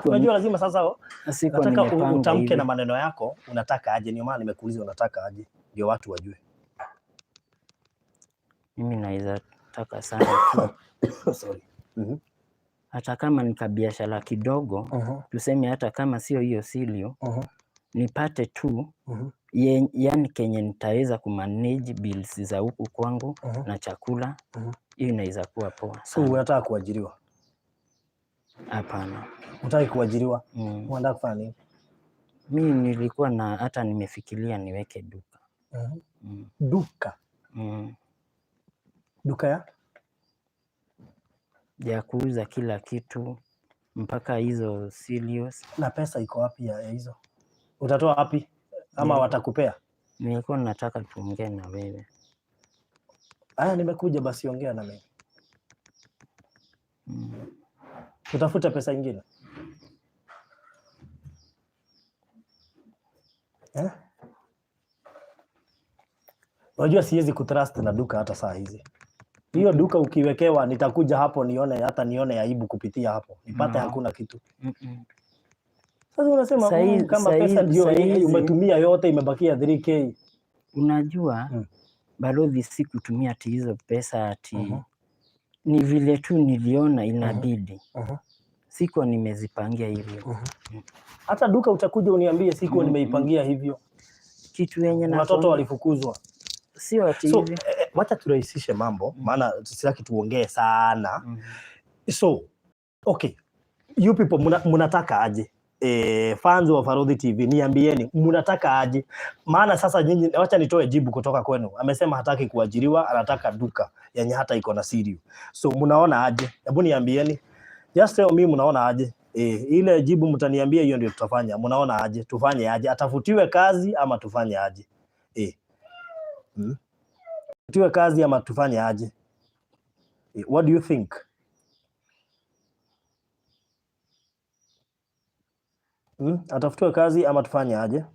Unajua lazima sasa sikuwa nataka nimepanga utamke hivi. na maneno yako unataka aje, ndio maana nimekuuliza unataka aje, ndio watu wajue. Mimi naweza taka sana tu. Sorry. Hata kama ni kabiashara kidogo, tuseme hata kama sio hiyo cereal, nipate tu yani kenye nitaweza kumanage bills za huku kwangu na chakula, hiyo inaweza kuwa poa So sana. unataka kuajiriwa? Hapana. Hutaki kuajiriwa? Unataka kufanya nini? Mi nilikuwa na hata nimefikiria niweke duka. Duka? Duka ya? Ya kuuza kila kitu mpaka hizo cereals. Na pesa iko wapi ya hizo? Utatoa wapi? Ama watakupea? Nilikuwa nataka tuongee na wewe. Aya, nimekuja basi, ongea na mimi. Tutafute pesa ingine eh? Unajua siwezi kutrust na duka hata saa hizi. Hiyo duka ukiwekewa, nitakuja hapo nione, hata nione aibu kupitia hapo nipate hakuna kitu. Sasa unasema kama pesa ndio umetumia yote, imebakia 3K. Unajua Balozi, sikutumia ati hizo pesa ati ni vile tu niliona inabidi. Sikuwa nimezipangia hivyo. Hata duka utakuja uniambie sikuwa nimeipangia hivyo. Kitu yenye watoto walifukuzwa. Sio ati hivi. Wacha turahisishe mambo, maana sitaki tuongee sana. So, okay. You people mnataka aje? Fans wa Farodhi TV niambieni mnataka aje? Maana sasa nyinyi, wacha nitoe jibu kutoka kwenu. Amesema hataki kuajiriwa, anataka duka yenye hata iko na sirio. So mnaona aje? Hebu niambieni. Just tell me mnaona aje? Ile jibu mtaniambia hiyo ndio tutafanya. Mnaona aje? Tufanye aje? Atafutiwe kazi ama tufanye aje? Atafutiwe kazi ama tufanye aje? What do you think? Atafutiwe kazi ama tufanye aje?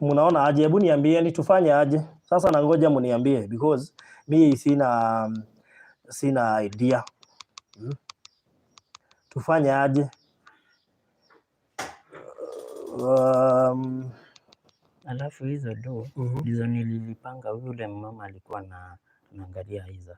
Mnaona aje? Hebu niambieni tufanye aje? Sasa nangoja mniambie because mi sina idea. Tufanye aje? Alafu hizo do ndizo nililipanga. Yule mama alikuwa na anaangalia hizo.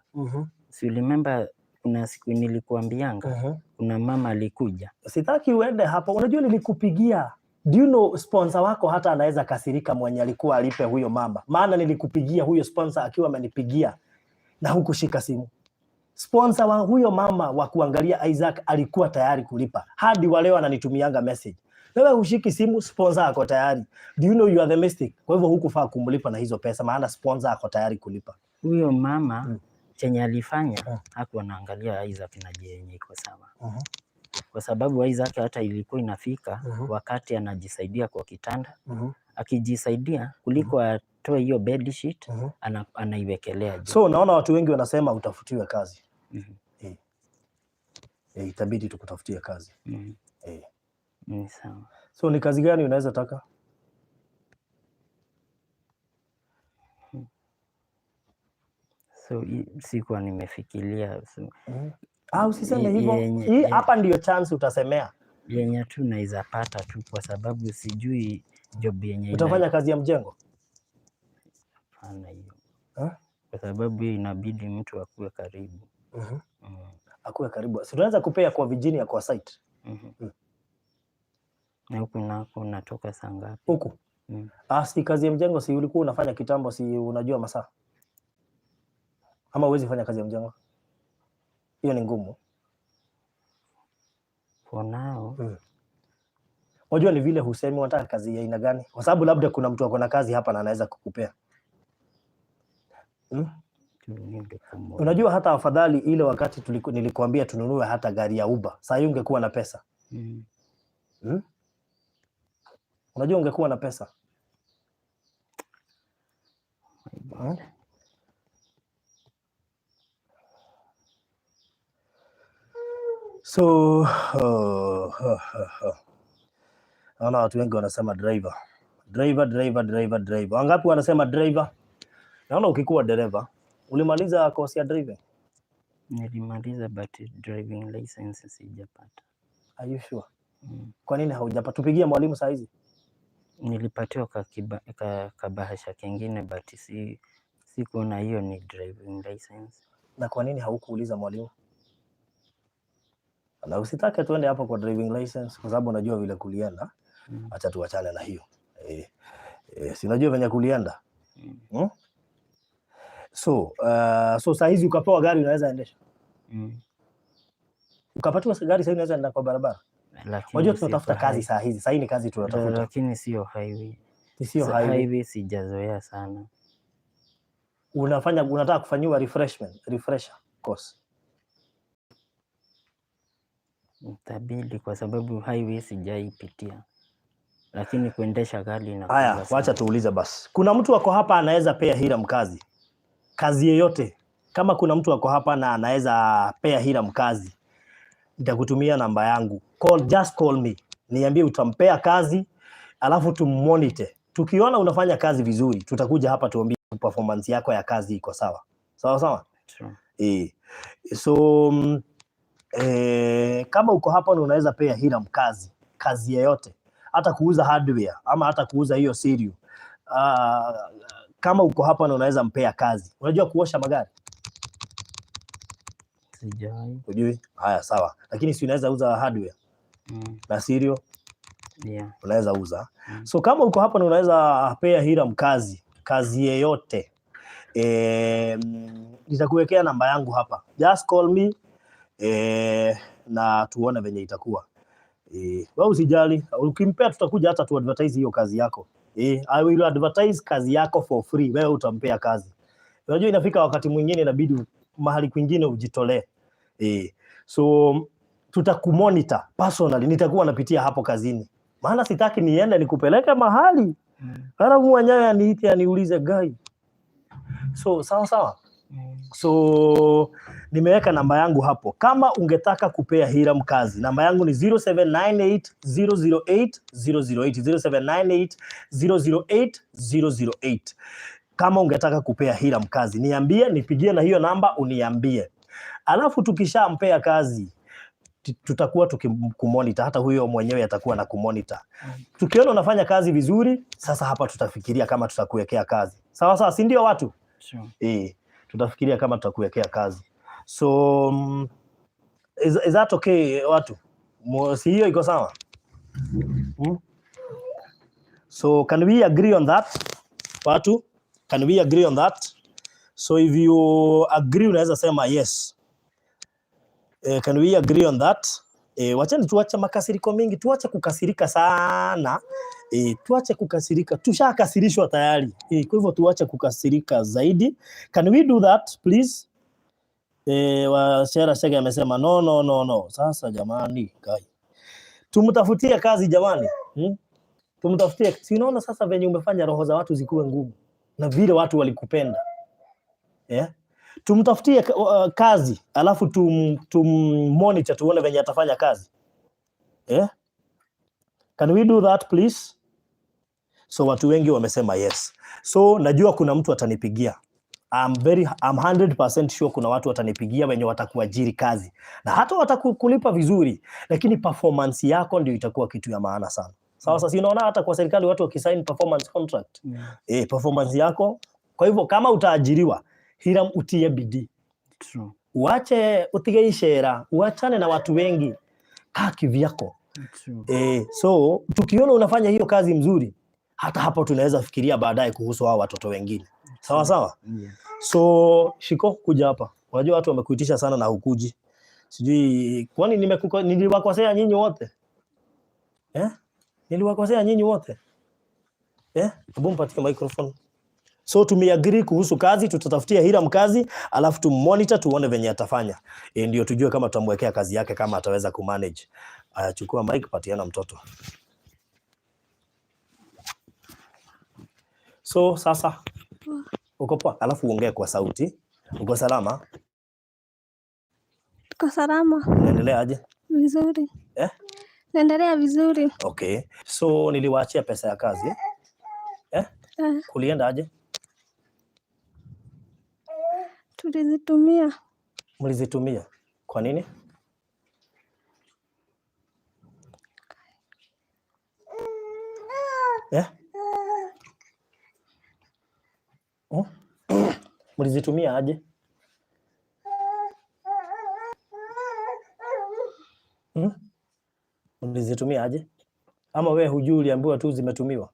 Si remember kuna siku nilikuambianga kuna mama alikuja. Sitaki uende hapo. Unajua nilikupigia. Do you know sponsor wako hata anaweza kasirika mwenye alikuwa alipe huyo mama. Maana nilikupigia huyo sponsor akiwa amenipigia na hukushika simu. Sponsor wa huyo mama wa kuangalia Isaac alikuwa tayari kulipa. Hadi wa leo ananitumianga message. Wewe hushiki simu, sponsor ako tayari. Do you know you are the mistake? Kwa hivyo hukufaa kumlipa na hizo pesa maana sponsor ako tayari kulipa. Huyo mama chenye alifanya hakuwa anaangalia Isaac na yenye iko sawa. Kwa sababu Isaac hata ilikuwa inafika wakati anajisaidia kwa kitanda. Akijisaidia kuliko atoe hiyo bed sheet, anaiwekelea juu. So naona watu wengi wanasema utafutiwe kazi. Itabidi tukutafutie kazi. Ni sawa. So ni kazi gani unaweza taka? So sikuwa nimefikiria. So, Usiseme hivyo. Hii hapa ndio chance utasemea. Yenye tu naweza pata tu kwa sababu sijui job yenye Utafanya kazi ya mjengo? Hapana hiyo. Kwa sababu hiyo inabidi mtu akuwe karibu. Akuwe karibu. Si tunaweza kupea kwa Virginia kwa site. Na huku nako unatoka saa ngapi? Huku? Si kazi ya mjengo si ulikuwa unafanya kitambo, si unajua masaa? Ama huwezi fanya kazi ya mjengo? Hiyo ni ngumu. For now. Unajua ni vile husemi unataka kazi ya aina gani? Kwa sababu labda kuna mtu ako na kazi hapa na anaweza kukupea. Unajua hata afadhali ile wakati nilikuambia tununue hata gari ya Uber. Saa hii ungekuwa na pesa. Unajua ungekuwa na pesa. So, naona watu wengi wanasema driver. Driver, driver, driver, driver. Wangapi wanasema driver? Naona ukikuwa dereva, ulimaliza course ya driving? Nilimaliza but driving license sijapata. Are you sure? Kwa nini haujapata? Tupigie mwalimu saa hizi. Nilipatiwa kabahasha kengine but sikuona hiyo ni driving license. Na kwa nini haukuuliza mwalimu? Na usitake tuende hapo kwa driving license kwa sababu unajua vile kulienda. Acha tuachane na hiyo. Si unajua venye kulienda? So saa hizi ukapewa gari unaweza endesha? Ukapatiwa gari saa hizi unaweza enda kwa barabara? Lakini Unajua sio tunatafuta kwa kazi highway. saa hizi. Saa hii ni kazi tunatafuta. Lakini sio highway. Sio highway. Highway sijazoea sana. Unataka kufanyiwa refresher course. Itabidi kwa sababu highway sijaipitia, lakini kuendesha gari Haya, inakuanga wacha sawa. tuulize basi. Kuna mtu ako hapa anaweza pea Hiram kazi, kazi yeyote? Kama kuna mtu ako hapa na anaweza pea Hiram kazi, nitakutumia namba yangu. Call, just call me, niambie utampea kazi, alafu tummonitor. Tukiona unafanya kazi vizuri, tutakuja hapa tuambie performance yako ya kazi iko sawa sawa sawa. True. So kama uko hapa na unaweza pea Hiram kazi, kazi yeyote, hata kuuza hardware ama hata kuuza hiyo cereal. Kama uko hapa na unaweza mpea kazi, unajua kuosha magari? Sijawahi. Hujui? Haya, sawa, lakini si unaweza uza hardware na cereal? Yeah. Unaweza uza. Mm. So kama uko hapa na unaweza pea Hiram kazi, kazi yeyote, nitakuwekea namba yangu hapa, just call me na tuone venye itakuwa. Wewe usijali, ukimpea tutakuja hata tu advertise hiyo kazi yako. I will advertise kazi yako for free, wewe utampea kazi. Unajua inafika wakati mwingine inabidi mahali kwingine ujitolee. So tutakumonitor personally, nitakuwa napitia hapo kazini, maana sitaki niende nikupeleke mahali alafu mwenyewe aniite aniulize guy. So sawa sawa. So nimeweka namba yangu hapo. Kama ungetaka kupea Hiram kazi, namba yangu ni 0798 008 008, 0798 008 008. Kama ungetaka kupea Hiram kazi, niambie, nipigie na hiyo namba uniambie. Alafu tukishampea kazi tutakuwa tukikumonitor, hata huyo mwenyewe atakuwa na kumonitor. Tukiona unafanya kazi vizuri, sasa hapa tutafikiria kama tutakuwekea kazi. Sawa sawa, si ndio watu? Sure. Tutafikiria kama tutakuwekea kazi. So is that okay watu? Si hiyo iko sawa? So can we agree on that? Watu, can we agree on that? So if you agree unaweza sema yes. Can we agree on that? Wachani tuache makasiriko mingi, tuache kukasirika sana. Tuache kukasirika, tushakasirishwa tayari. Kwa hivyo tuache kukasirika zaidi. Can we do that please? Wachera Shege amesema no, no, no, no. Sasa jamani, kai. Tumtafutie kazi jamani. Tumtafutie. Si unaona sasa venye umefanya roho za watu zikuwe ngumu na vile watu walikupenda. Yeah? Tumtafutie kazi alafu tum monitor tuone venye atafanya kazi. Yeah? Can we do that please? So watu wengi wamesema yes. So najua kuna mtu atanipigia. I'm 100% sure kuna watu watanipigia wenye watakuajiri kazi na hata watakulipa vizuri, lakini performance yako ndio itakuwa kitu ya maana sana. Sawa, sasa unaona hata kwa serikali watu wakisign performance contract. Performance yako. Kwa hivyo kama utaajiriwa, Hiram utie bidii. True. Uache utige ishera, uachane na watu wengi. Kaa kivyako. True. So tukiona unafanya hiyo kazi mzuri, hata hapo tunaweza fikiria baadaye kuhusu hao watoto wengine. Sawa sawa? Yeah. So Shiko, kuja hapa. Unajua watu wamekuitisha sana na hukuji. Sijui kwani niliwakosea nyinyi wote? Niliwakosea nyinyi wote? Hebu mpatie microphone. So tumeagree kuhusu kazi, tutatafutia Hiram kazi, alafu tummonitor tuone venye atafanya. Ndio tujue kama tutamwekea kazi yake kama ataweza kumanage. Aya, chukua mic, patiana mtoto. So sasa uko poa? Alafu uongee kwa sauti. Uko salama? Tuko salama. Unaendelea aje? Vizuri. Naendelea vizuri. Okay. So niliwaachia pesa ya kazi. Kulienda aje? Tulizitumia. Mlizitumia? Kwa nini? Oh? Mlizitumia aje? Mlizitumia aje? Ama wewe hujui, uliambiwa tu zimetumiwa?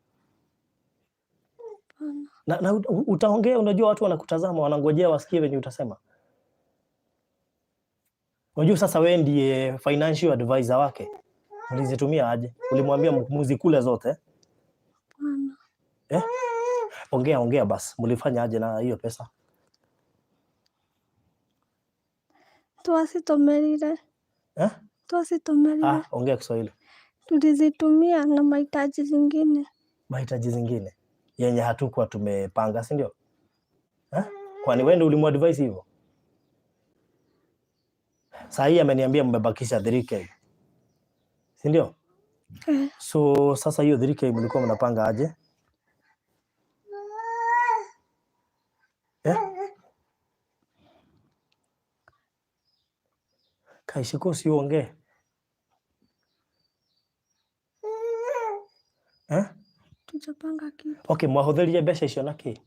Na utaongea, unajua watu wanakutazama, wanangojea wasikie venye utasema. Unajua sasa wewe ndiye financial advisor wake. Mlizitumia aje? Ulimwambia muzikule zote? Hapana. Ongea, ongea basi. Mlifanya aje na hiyo pesa? Twacitũmĩrire. Twacitũmĩrire. Ah, ongea Kiswahili. Tulizitumia na mahitaji zingine. Mahitaji zingine yenye hatukuwa tumepanga, si ndio? Eh? Kwani wewe ndio ulimuadvise hivyo? Saa hii ameniambia mmebakisha 3K. Si ndio? Eh. So sasa hiyo 3K mlikuwa mnapanga aje? Eh? Kaishiko si uongee. Eh? Tujapanga kitu. Okay, mwahũthĩrire mbeca icio na kĩ?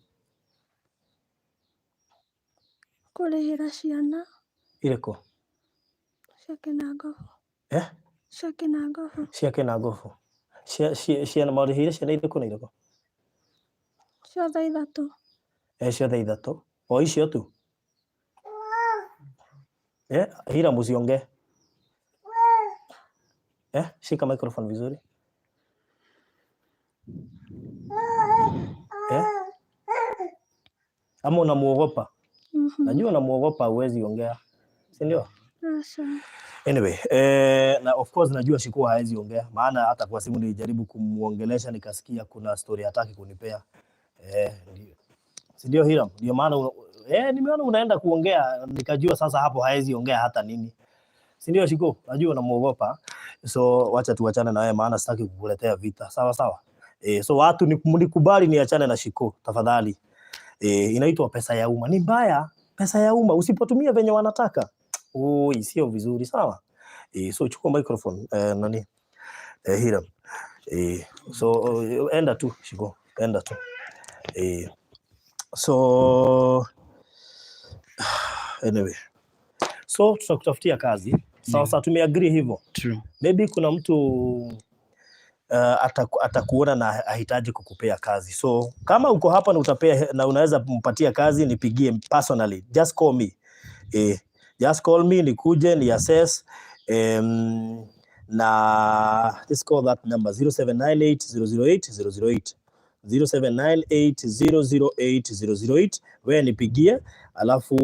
Kũrĩhĩra ciana. Irĩkũ? Cia kĩnangobu. Eh? Cia kĩnangobu. Cia kĩnangobu. Cia cia ciana mwarĩhĩire ciana irĩkũ na irĩkũ? Ciothe ithatũ. Eh, ciothe ithatũ. O icio tu? Eh, Hira musiongee. Eh, shika microphone vizuri. Eh? Ama unamuogopa? Mhm. Najua unamuogopa, huwezi ongea. Si ndio? Aca. Anyway, na of course najua Shiko haezi ongea, maana hata kwa simu nilijaribu kumuongelesha nikasikia kuna story hataki kunipea. Ndio. Si ndio Hiram? Ndio maana nimeona unaenda kuongea nikajua sasa hapo haezi ongea hata nini. Si ndio Shiko? Najua unamuogopa. So wacha tuachane na wewe maana sitaki kukuletea vita. Sawa sawa. So watu mnikubali niachane na Shiko tafadhali. Inaitwa pesa ya umma. Ni mbaya pesa ya umma usipotumia venye wanataka. Oi, sio vizuri, sawa? So chukua microphone nani? Hiram. So enda tu Shiko, enda tu. So anyway. So tutakutafutia kazi. Sawa sawa, tumeagree hivyo. True. Maybe kuna mtu atakuona na ahitaji kukupea kazi. So kama uko hapa na utapea na unaweza mpatia kazi, nipigie personally. Just call me. Just call me nikuje ni assess na just call that number 0798 008 008 0798 008 008. Wewe nipigie alafu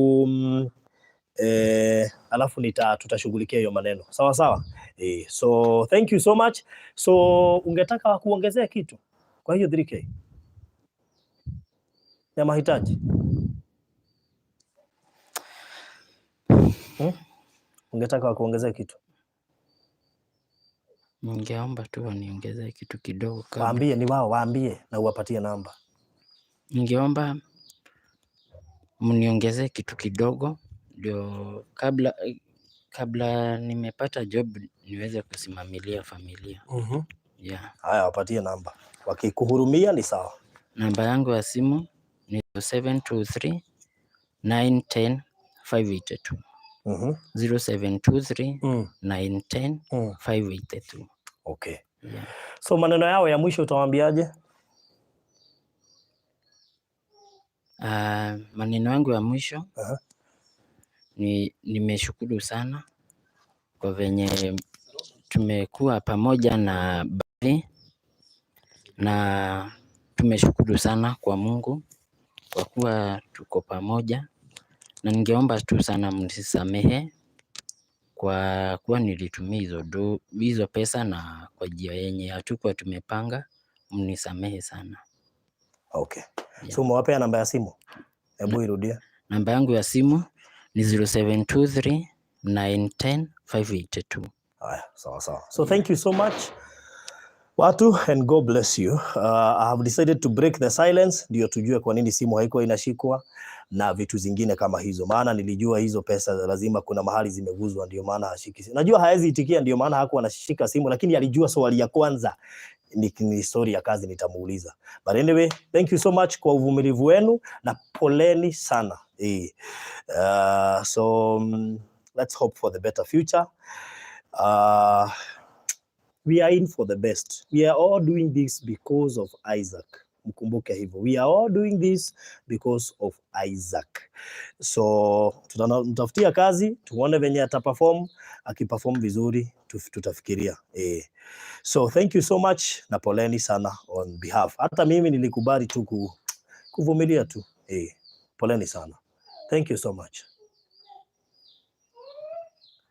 alafu tutashughulikia hiyo maneno. Sawa sawa. So thank you so much. So ungetaka kuongezea kitu kwa hiyo 3K ya mahitaji? Ungetaka kuongezea kitu? Ningeomba tu waniongezee kitu kidogo kabla. Waambie ni wao, waambie na uwapatie namba. Ningeomba mniongezee kitu kidogo ndio kabla nimepata job niweze kusimamilia familia. Yeah. Haya, wapatie namba. Wakikuhurumia ni sawa. Namba yangu ya simu ni 723 910 582. 0723 910 582. Okay. Yeah. So maneno yao ya mwisho utawaambiaje? Maneno yangu ya mwisho ni nimeshukuru sana kwa venye tumekuwa pamoja na Bali, na tumeshukuru sana kwa Mungu kwa kuwa tuko pamoja, na ningeomba tu sana mnisamehe kwa kuwa nilitumia hizo pesa na kwa njia yenye hatukuwa tumepanga, mnisamehe sana. Okay. Yeah. So umewapea namba ya simu? Hebu irudie. Namba yangu ya simu ni 0723 910 582. Haya, sawa sawa. So thank you so much watu and God bless you. I have decided to break the silence ndio tujue kwa nini simu haikuwa inashikwa na vitu zingine kama hizo. Maana nilijua hizo pesa lazima kuna mahali zimeguzwa, ndio maana hashiki. Najua haezi itikia, ndio maana hakuwa anashika simu, lakini alijua swali ya kwanza ni story ya kazi nitamuuliza. But anyway, thank you so much kwa uvumilivu wenu na poleni sana. So let's hope for the better future. We are in for the best. We are all doing this because of Isaac. Mkumbuke hivyo. We are all doing this because of Isaac. So tutamtafutia kazi, tuone venye ataperform. Akiperform vizuri, tutafikiria. So thank you so much na poleni sana on behalf. Hata mimi nilikubali tu kuvumilia tu. Poleni sana. Thank you so much.